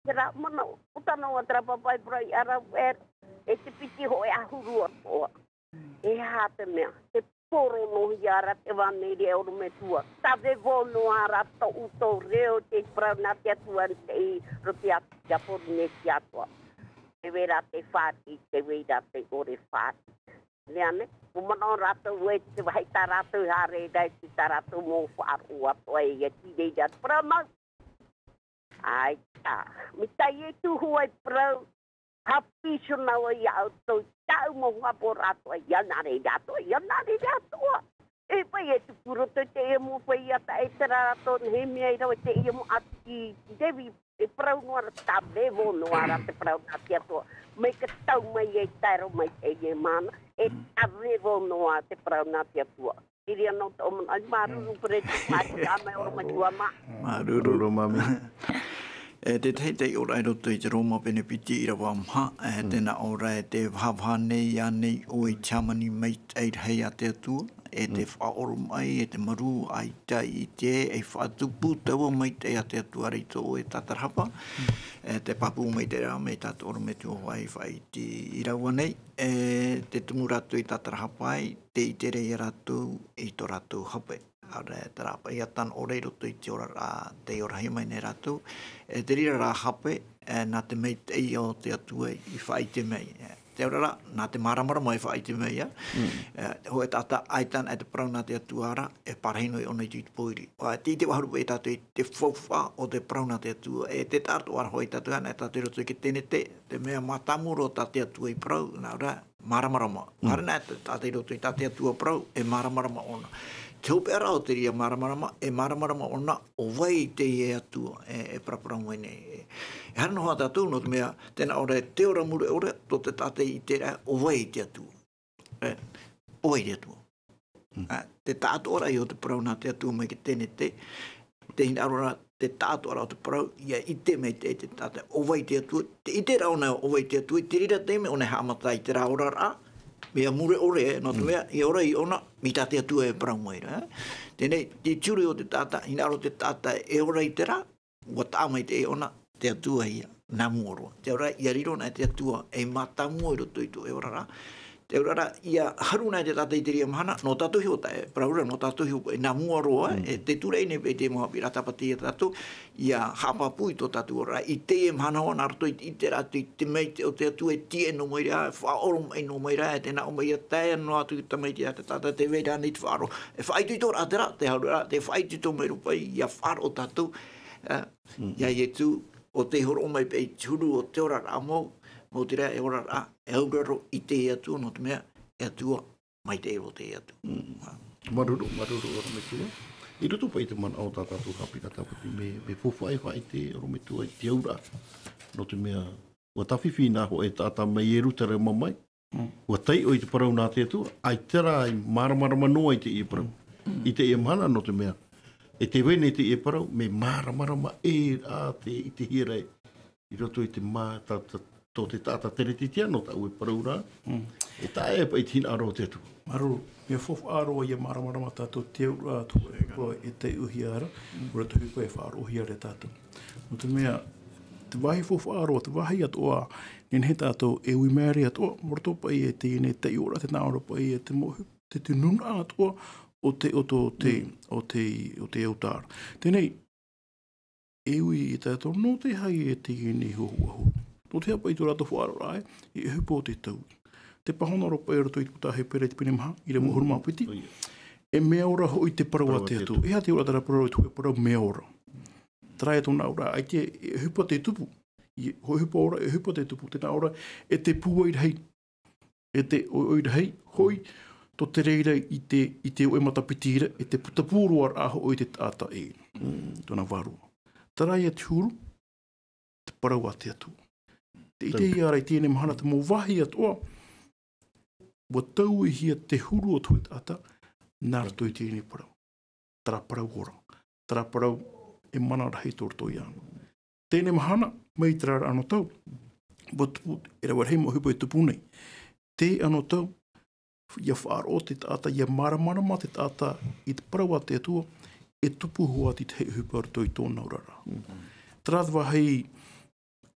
Terā manaʻo, ʻo tāna ʻo terā pāpaʻi parau i ʻaraʻara, e te piti hoʻi ʻahuru atoʻa. E aha te mea, te poro noa ia ra te ʻevaneria ʻorometua. Tāvevo noa ra tō ʻoutou reo te parau nā te Atua i roto ia Porinetia atoʻa. Te vai ra te fāriʻi, te vai ra te ʻore fāriʻi. Reane, ʻua manaʻo rātou ē, te vāhi tā rātou haere ra, te tā rātou mau faʻaroʻo atoʻa e ia tīrei ra te parau mau. ʻAita, mai tā Ietu hoʻi parau, haʻapiʻi iho nā vau ia ʻoutou, tāʻu mau haʻapaʻo atoʻa, ia nā reira atoʻa, ia nā reira atoʻa. E paʻi e tupu roto i teie mau feiā taʻata rātou, Nehemia i rave i teie mau ʻāpiti, Revi, e parau noa ra, tāvevo noa ra te parau nā te Atua. Mai ka tau mai e tae roa mai teie mahana, e tāvevo noa te parau nā te Atua. Iri ana o te ʻōmana, māuruuru, Peresideni, mai ʻorometua mā. Māuruuru. Māuruuru, māmī. E, te tahi taiʻoraʻa i roto i te Roma pene piti ʻīrava maha, e, tēnā ʻō ra, e te vahavaha nei, ānei ʻoe i te hāmani maitaʻi rahi a te Atua, e te faʻaoromaʻi, e te marū, ʻaita i te, e faʻatupu taua maitaʻi a te Atua ra i tō ʻoe tātarahapa, e te pāpū maitaʻi ra mai tā te ʻorometua hoʻi faʻaiti i rāua nei, e te tumu rātou i tātarahapa ai, tē ʻite ra ia rātou i tō rātou hape. ʻAore, terā paʻi ia tano ʻore i roto i te oraraʻa, tei orahia mai nei rātou, e te reira rā hape, e, nā te maitaʻi o te Atua i faʻaʻite mai. E, te oraraʻa, nā te māramarama i faʻaʻite mai, e, e, hōʻē taʻata ʻaita ana e te parau nā te Atua ra, e pārahi noa ʻōna i te pōiri. ʻUa, tē ʻite vahuru paʻi tātou i te faufaʻa o te parau nā te Atua, e te taʻatoʻa ra hoʻi tātou ana e tātou i roto i te tenete, te mea mātāmua roa tā te Atua i parau, nā ʻō ra, māramarama. Haere ana te taʻata i roto i tā te Atua parau, e māramarama ʻōna. Te hopeʻa ra o te reira māramarama, e māramarama ʻōna, ʻo vai teie Atua, e, e paraparau mai nei. E, e haere noa tātou, nō te mea, tēnā ʻō ra, te ora mure ʻore, tō te taʻata i ʻite ra, ʻo vai te Atua. E, ʻo vai te Atua. Ā, te taʻatoʻaraʻa o te parau nā te Atua mai te tenete, te hinaʻaro ra, te taʻatoʻaraʻa o te parau, ʻia ʻite mai te, te taʻata, ʻo vai te Atua, tē ʻite ra ʻōna ʻo vai te Atua, i te reira taime ʻōna e haʻamata i terā oraraʻa, mea mure ʻore, nō te mea, e ora ʻōna, mai tā te Atua e parau mai ra, e. Teie nei, te ture o te taʻata, hinaʻaro te taʻata e ora i terā, ʻua taʻa mai teie ʻōna, te Atua ïa, nā mua roa. Te auraʻa, ʻia riro na te Atua, ei mātāmua i roto i tō ʻoe oraraʻa. Te auraʻa, ʻia haru na te taʻata i te reira mahana, nō tātou iho tā, e parau ra, nō tātou iho, e nā mua roa, e te tūraʻi nei paʻi te mau haʻapiʻiraʻa tāpati ia tātou, ʻia haʻapāpū i tō tātou oraraʻa, i teie mahana hoʻi, nā roto i te, i te rā, i te maitaʻi o te Atua, e tīaʻi noa mai ra, e faʻaoromaʻi noa mai ra, e tē nā ʻō mai ʻia tae noa atu i te tamaiti a te taʻata, tē vai ra ānei te faʻaroʻo. E faʻaitoitoraʻa terā, te auraʻa, te faʻaitoito mai roa paʻi, ʻia faʻaroʻo tātou, e, iā Ietu, ʻo tē hōroʻa mai paʻi i te huru o te oraraʻa mau, mau terā e oraraʻa, e auraro i te Atua, nō te mea, e Atua, maitaʻi roa te Atua. Māuruuru, māuruuru, ʻorometua. I roto paʻi i te manaʻo tā tātou haʻapiʻiraʻa tāpati, mea, mea faufaʻa e faʻaʻite, ʻorometua, i te auraʻa. Nō te mea, ʻua tāfifi nā hōʻē taʻata mai Ierutarema mai, ʻua taiʻo i te parau nā te Atua, ʻaita rā i māramarama noa i teie parau. I teie mahana nō te mea, e tē vai nei teie parau, mea māramarama ʻē rā te, i te hieraʻa i roto i te mā, ta, ta, tō te taʻata Teretitiano, tā ʻoe parau ra, e taʻa ʻē paʻi te hinaʻaro o te Atua. Māuruuru, mea faufaʻa roa ʻia māramarama tātou te auraʻa atu, e taiʻohia ra, ʻua rātou hipa e faʻaroʻohia ra tātou. Nō te mea, te vāhi faufaʻa roa, te vāhi atoʻa, nehenehe tātou e ui mai ra atoʻa, mai roto paʻi e teie nei taiʻoraʻa, tē nā ʻō ra paʻi e te mau, te, te nūnaʻa atoʻa o te, o tō te, o te, o te autaʻa ra. Teie nei, e ui ia tātou, nō te aha e teie nei hōhoʻa huru. Nō te aha paʻi tō rātou faʻaroʻoraʻa, e ʻohipa o te tau. Te pāhono ra paʻi i roto i te puta Hepera i te pene maha, ʻīrava ʻahuru mā piti. E mea ora hoʻi te parau a te Atua. E aha te auraʻa terā parau, te parau mea ora. Terā e tōna auraʻa, ʻaita e ʻohipa te tupu. E ʻohipa ora, e ʻohipa te tupu, tē nā ʻō ra, e te pūai rahi. E te ʻoiʻoi rahi, hoʻi, tō te reira i te, i te oʻe matapiti ra, e te putapū roa rā hoʻi te taʻata e. Tōna vārua. Terā ia te huru, te parau a te Atua. Te ʻite ia ra i teie mahana te mau vāhi atoʻa, ua tauihia te huru o te hōʻē taʻata, nā roto i teie parau. Terā parau ora. Terā parau e mana rahi tō roto ia. Teie mahana, mai terā ra anotau, ua tupu, e rave rahi mau ʻohipa e tupu nei. Te anotau, ia faʻaroʻo te taʻata, ia māramarama te taʻata i te parau a te Atua, e tupu hoʻi te tahi ʻohipa roto i tōna oraraʻa. Terā te vāhi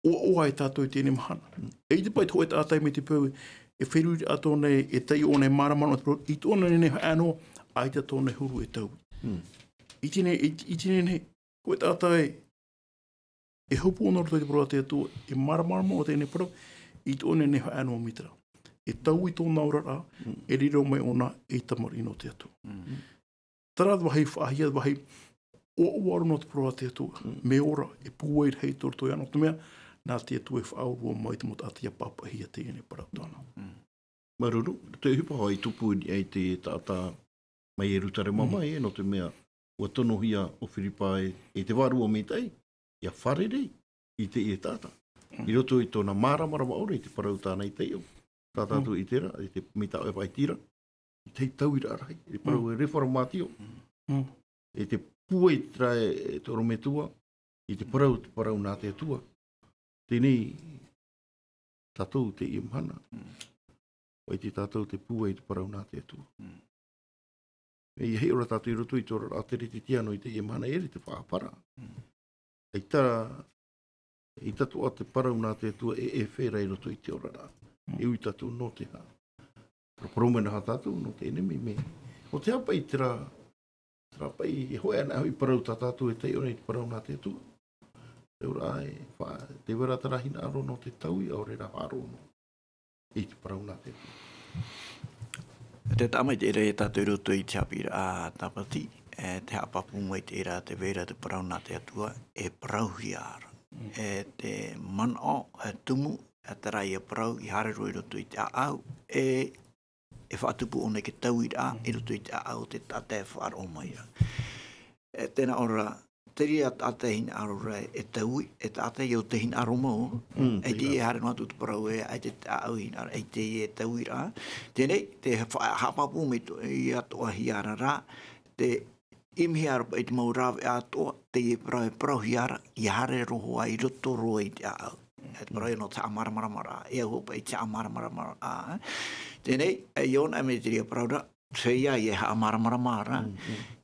ʻoaʻoa e tātou i teie mahana. E ʻite paʻi te hōʻē taʻata mai te peu, e feruri atoʻa nei, e taiʻo ʻōna e māramarama te parau, i tōna nei haʻanoa, ʻaita tōna huru e tau. I teie, i, i teie nei, hōʻē taʻata e, e hopu ʻōna roto i te parau a te Atua, e māramarama ʻōna i teie parau, i tōna nei haʻanoa mai terā. E tau i tōna oraraʻa, e riro mai ʻōna ei tamariʻi nō te Atua. Terā te vāhi faʻahia, te vāhi ʻoaʻoa roa nō te parau a te Atua. Mea ora, e pūai rahi tō roto ia, nō te mea, nā te Atua e faʻaorua mai te mau taʻata ia pāpaʻihia teie parau tāna. Māuruuru, te ʻohipa hoʻi i tupu i, i te taʻata mai Ierutarema mai, e, nō te mea, ua tonohia ʻo Firipa e, e te Vārua Maitaʻi, ia fārerei i teie taʻata. I roto i tōna māramarama ʻore i te parau tāna i taiʻo. Tā tātou i terā, i te, mai tā ʻoe faʻaitira, i te tauiraʻa rahi, i te parau e reformatio. I te pūai terā e, e te ʻorometua, i te parau, te parau nā te Atua. Teie nei, tātou teie mahana. ʻUa ʻite tātou te pūai i te parau nā te Atua. E ia hiʻo ra tātou i roto i te oraraʻa teretetiano i teie mahana e ʻere te faʻaʻāpara. ʻAita, ʻaita atoʻa te parau nā te Atua e, e fēra i roto i te oraraʻa. E ui tātou nō te aha. Parau mai nā tātou nō te ʻenemi, mea. ʻO te aha paʻi terā, terā paʻi, e hōʻē anaʻe hoʻi parau tā tātou e taiʻo nei i te parau nā te Atua. Te oraraʻa e fa-, tē vai ra terā hinaʻaro nō te taui, ʻaore rā faʻaroʻo nō. I te parau nā te Atua. Te taʻa mai te reira ia tātou i roto i te haʻapiʻiraʻa Tāpati, e, te haʻapāpū mai te reira tē vai ra te parau nā te Atua, e parauhia ra. E te manaʻo, e tumu, e terā ia parau i haere roa i roto i te ʻāʻau, e, e faʻatupu ʻōna i te tauiraʻa, i roto i te ʻāʻau o te taʻata e faʻaroʻo mai ra. E tēnā ʻō ra, te reira taʻata e hinaʻaro ra e taui, e taʻata ia ʻo te hinaʻaro mau, e te ia haere noa atu te parau e, ʻaita te ʻāʻau hinaʻaro, ʻaita e tauiraʻa. Teie nei, te fa-, haʻapāpū mai tō, ia atoʻahia ra, te ʻimihia ra paʻi te mau rāveʻa atoʻa, teie parau e parauhia ra, ia haere roa i roto roa i te ʻāʻau. E te parau ia nō te haʻamāramaramaraʻa, e au hoʻi paʻi te haʻamāramaramaraʻa. Teie nei, e ʻōna mai te reira parau ra, Feiā e haʻamāramarama ra.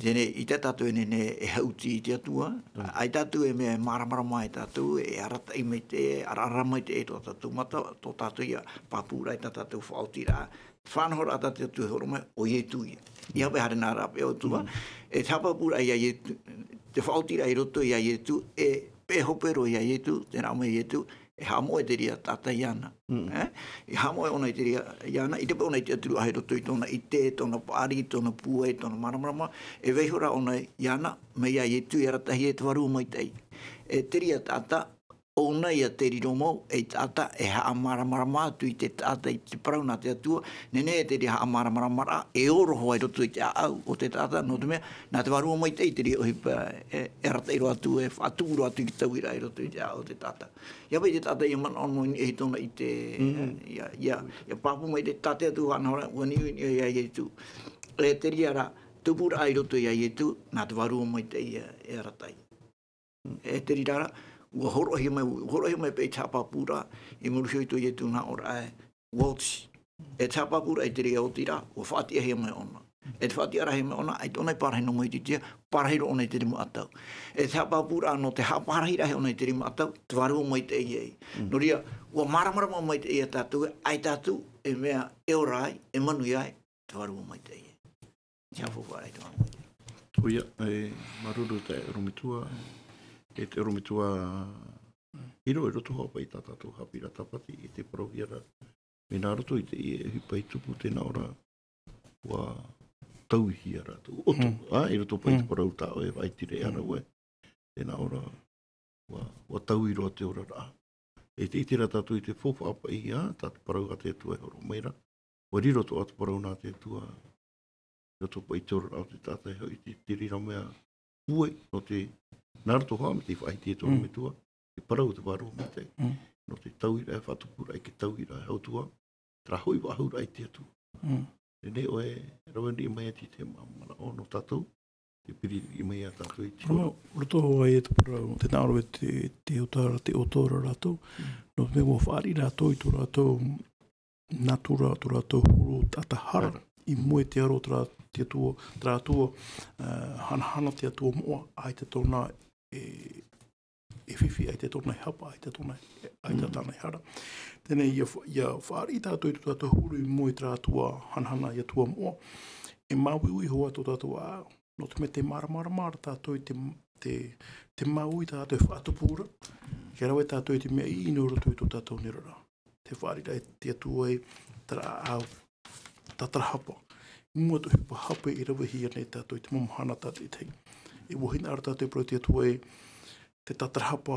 Teie nei, ʻaita tātou e nehenehe e haʻuti i te Atua. ʻAita tātou e mea e māramarama ai tātou, e arataʻi maitaʻi, e araara maitaʻi tō tātou mata, tō tātou ia pāpūraʻa i tā tātou faʻaotiraʻa. Faʻanahoraʻa tā tātou e horo mai, ʻo Ietu ia. ʻIa paʻi haere nā rāveʻa o te Atua. E te haʻapāpūraʻa ia Ietu, te faʻaotiraʻa i roto ia Ietu, e, e hope roa ia Ietu, tē nā ʻō mai Ietu, e haʻamoʻe te reira taʻata iāna. E? E haʻamoʻe ʻōna i te reira iāna, ʻite paʻi ʻōna i te ʻaturaʻa i roto i tōna ʻite, tōna paʻari, tōna pūai, tōna māramarama, e vaiiho rā ʻōna iāna, mai iā Ietu e arataʻihia e te Vārua Maitaʻi. E te reira taʻata, ʻōna ia tē riro mau, ei taʻata, e haʻamāramarama atu i te taʻata i te parau nā te Atua, nehenehe te reira haʻamāramaramaraʻa, e oro hoʻi i roto i te ʻāʻau o te taʻata, nō te mea, nā te Vārua Maitaʻi te reira ʻohipa e, e arataʻi roa atu, e faʻatupu roa atu i te tauiraʻa i roto i te ʻāʻau o te taʻata. ʻIa paʻi te taʻata ia manaʻo noa i niʻa i tōna ʻite, ia, ia, ia pāpū mai te taʻata atu faʻanahoraʻa, ʻua niʻiniʻi iā Ietu. E te reira rā, tupuraʻa i roto iā Ietu, nā te Vārua Maitaʻi ia e arataʻi. E te reira rā, ʻua hōroʻahia mai, ʻua hōroʻahia mai paʻi te haʻapāpūraʻa, i muri iho i tō Ietu nā ʻōraʻa e, ʻua oti. E te haʻapāpūraʻa i te reira oti ra, ʻua faʻatiʻahia mai ʻōna. E te faʻatiʻaraʻahia mai ʻōna, ʻaita ʻōna i pārahi noa mai i te tiʻa, pārahi roa ʻōna i te rima ʻatau. E te haʻapāpūraʻa nō te haʻapārahiraʻahia ʻōna i te rima ʻatau, te Vārua Maitaʻi ia. Nō reira, ʻua māramarama maitaʻi ia tātou, ʻaita atu, e mea e ora ai, e manuia ai, te Vārua Maitaʻi ia. Te haʻafaufaʻaraʻa i te Vārua Maitaʻi. ʻOia, e, māuruuru te ʻorometua, e te ʻorometua, i roto, i roto hoʻi paʻi tā tātou haʻapiʻiraʻa Tāpati, i te parauhia ra. Mea nā roto i teie ʻohipa i tupu tēnā ʻō ra, ʻua tauihia rātou. ʻOto, ā, i roto paʻi te parau tā ʻoe e faʻaitiraʻa ra ʻoe. Tēnā ʻō ra, ʻua, ʻua taui roa te oraraʻa. E te ʻite ra tātou i te faufaʻa paʻi, ā, tā te parau a te Atua e hōroʻa mai ra. ʻUa riro tō ʻoe parau nā te Atua, i roto paʻi i te oraraʻa o te taʻata e hoʻi te, te reira mea pūai, nō te, nā roto hoʻi mai te faʻahiti e tō ʻoe metua, te parau o te Vārua Maitaʻi, nō te tauiraʻa e faʻatupuraʻa i te tauiraʻa e Atua, terā hoʻi faʻahou raʻa i te Atua. Teie nei ʻoe, rave riʻi mai atu i te manaʻo nō tātou, te piri riʻi mai ia tātou i te Parau, roto ai e te parau, te nā ʻō e te, te ʻōtara, te ʻōtara rātou, nō te mea ʻua fāriʻi rātou i tō rātou natura, tō rātou huru taʻata hara, i mua i te aro o te Atua, te Atua, eh, hanahana te Atua moʻa, ʻaita tōna e, e fifi, ʻaita tōna e hapa, ʻaita tōna, ʻaita tāna e hara. Teie nei, ʻia fa-, ʻia fāriʻi tātou i tō tātou huru i mua i te Atua, hanahana i te Atua moʻa, e māuiui hoʻi tō tātou ʻāʻau. Nō te mea tē māramarama ra tātou i te, te, te māuiui tātou e faʻatupu ra, ʻia rave tātou i te mea ʻino i roto i tō tātou nei oraraʻa. Tē fāriʻi ra te Atua i terā ʻāʻau tātarahapa. I mua i tō ʻoe ʻohipa hape i ravehia nei tātou i te mau mahana tātaʻitahi. E ʻua hinaʻaro tātou e parau te Atua i te tātarahapa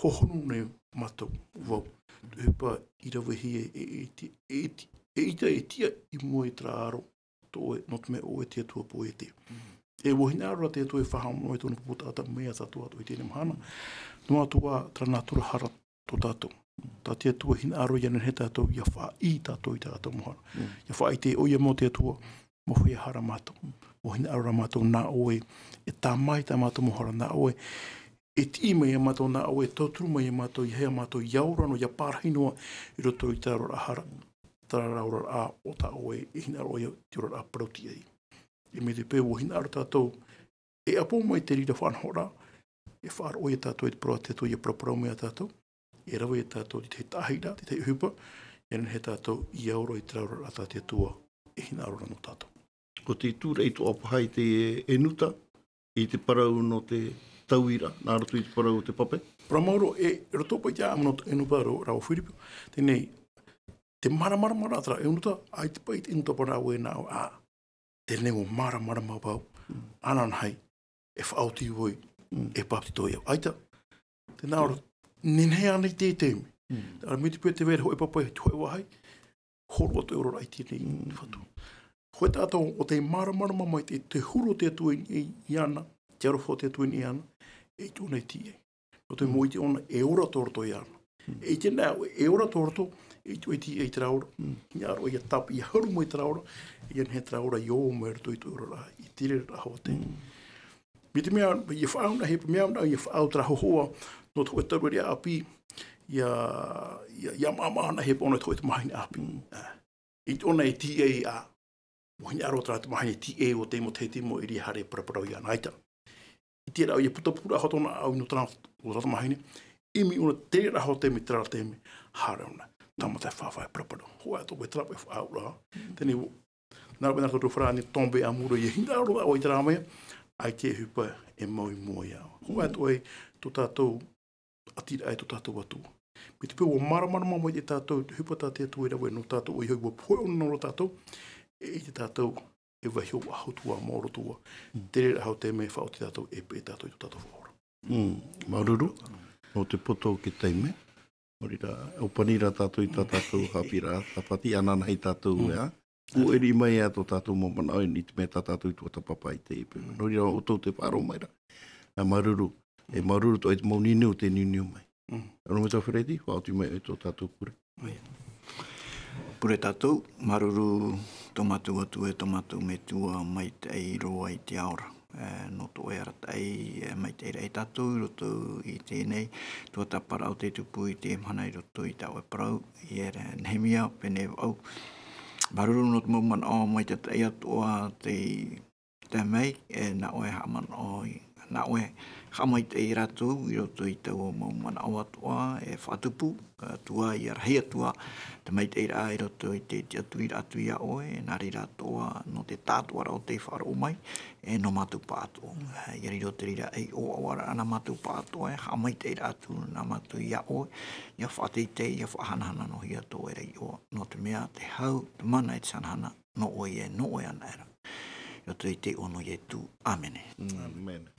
hohonu nei mātou, vau. Tō ʻoe ʻohipa i ravehia e, e, e, e, e, e ʻita, e tiʻa i mua i terā aro tō ʻoe, nō te mea ʻo ʻoe te Atua poiete. E ʻua hinaʻaro ra te Atua e faʻahaʻamanaʻo i tōna pupu taʻata mai ia tātou atoʻa i teie mahana. Noa atu ā terā natura hara tō tātou. Tā te Atua e hinaʻaro ʻia nehenehe tātou ʻia faʻaʻī tātou i tā tātou mau hara. ʻIa faʻaʻite ʻoia mau te Atua, mau feiā hara mātou. ʻUa hinaʻaro ra mātou nā ʻoe e tāmā i tā mātou mau hara, nā ʻoe e tiʻi mai ia mātou, nā ʻoe e tauturu mai ia mātou, ʻia haere mātou ʻia ora noa, ʻia parahi noa i roto i terā oraraʻa hara, terā oraraʻa o tā ʻoe e hinaʻaro ʻoia, te oraraʻa parau-tiʻa. E mai te peu ʻua hinaʻaro tātou e ʻapo mai te reira faʻanahoraʻa, e faʻaroʻo ia tātou i te parau a te Atua ʻia paraparau mai ia tātou, e rave ia tātou i te tahi taʻahiraʻa, te tahi ʻohipa, ʻia nehenehe tātou ʻia ora i terā oraraʻa tā te Atua e hinaʻaro ra nō tātou. Ko te tūraʻi atoʻa paha i te ʻEnuta, i te parau nō te tauiraʻa, nā roto i te parau o te pape. Parau maoro, e roto paʻi i te ʻāʻamu nō te ʻEnuta rāua, rāua Firipi, teie nei, te māramarama ra terā ʻEnuta, ʻaita paʻi te ʻEnuta parau e nā ʻō, ā, teie nei ʻua māramarama vau, ananahi, e faʻaoti vau, e pāpetito au. ʻAita, tē nā ʻō ra, nehenehe ānei te taime. Terā mai te peu tē vai ra hōʻē pape i te hōʻē vāhi, hōroʻa tō ʻoe oraraʻa i teie nei Fatu. Hōʻē taʻata ʻo tē māramarama mai te, te huru o te Atua i, i, iāna, te aroha o te Atua i niʻa iāna, e ʻite ʻōna e tiʻi ai. Nō te mea ʻua ʻite ʻōna, e ora tō roto iāna. E ʻite anaʻe ʻoe, e ora tō roto, e ʻite ʻoe e tiʻi ai i terā ora. Hinaʻaro ʻoe ʻia tāpeʻa, ʻia haru mai terā ora, ʻia nehenehe terā ora ʻia ō mai roto i tō ʻoe oraraʻa, i te reira ra hoʻi te. Mai te mea, ʻia faʻaau anaʻe, mea anaʻe, ʻia faʻaau terā hōhoʻa, nō te hōʻē taureʻareʻa ʻāpī, ʻia, ʻia, ʻia maʻamaʻa anaʻe ʻōna i te hōʻē tamahine ʻāpī. Ā, e ʻite ʻōna e tiʻi ai, ā, ʻua hinaʻaro terā tamahine e tiʻi ai, ʻua tae matahiti mau ʻeria haere e paraparau iāna, ʻaita. ʻIte ra ʻoia, putapū ra hoʻi tōna ʻāʻau i niʻa i terā, o terā tamahine, ʻimi ʻōna te reira ra hoʻi te taime, terā ra taime, haere ʻōna, tāmata e fāfā e paraparau. Hōʻē atoʻa paʻi terā paʻi faʻaauraʻa. Teie nei, nā reira paʻi nā rātou farāni, tomber à amoureux, ʻia hinaʻaro ra ʻoe i terā mea, ʻaita e ʻohipa e mau i mua iāʻu. Hōʻē atoʻa tō tātou ʻatiraʻa e tō tātou Atua. Mai te peu ʻua māramarama mai ia tātou, te ʻohipa tā te Atua e rave nō tātou, ʻoia hoʻi ʻua pohe ʻōna nō tātou, e ʻite tātou, e vaiiho faʻahou atu ā, maoro atu ā. Te reira ra hoʻi te mea e faʻaoti tātou, e peʻe tātou i tō tātou faʻaora. Mm, māuruuru, nō te poto o te taime. Nō reira, ʻōpani ra tātou i tā tātou haʻapiʻiraʻa, tāpati ananahi tātou, ʻē. ʻUa ʻere mai ā tō tātou mau manaʻo i te mea tā tātou i tuatāpapa i teie peu. Nō reira, ʻoutou tē faʻaroʻo mai ra. Nā māuruuru, e māuruuru atoʻa i te mau niuniu, tē niuniu mai. Nō reira, Fereti, faʻaoti mai ʻoe tō tātou pure. Pure tātou, māuruuru tō mātou Atua e tō mātou Metua maitaʻi roa i te ao ra. E, nō tō ʻoe arataʻi, e, maitaʻi ra ia tātou i roto i teie nei tuatāpaparaʻa o te tupu i teie mahana i roto i tā ʻoe parau, ʻia Nehemia, pēnei e vaʻu. Māuruuru nō te mau manaʻo maitaʻi atoʻa tei tae mai, e, nā ʻoe e haʻamanaʻo i, nā ʻoe e haʻamaitaʻi ia rātou i roto i taua mau manaʻo atoʻa e faʻatupu, ā, ʻia rahi atu ā te maitaʻiraʻa i roto i te tiʻaturiraʻa atu iā ʻoe, nā reira atoʻa nō te tāʻātoʻaraʻa o tei faʻaroʻo mai, e, nō mātou pāʻatoʻa. Ā, ʻia riro te reira ei ʻoaʻoaraʻa nā mātou pāʻatoʻa, e haʻamaitaʻiraʻa atu nā mātou iā ʻoe, ʻia faʻateitei, ʻia faʻahanahana noa hia tō ʻoe ra iʻoa, nō te mea te hau, te mana e te hanahana, nō ʻoe, nō ʻoe anaʻe ra. I roto i te iʻoa o Ietu. ʻĀmene. ʻĀmene.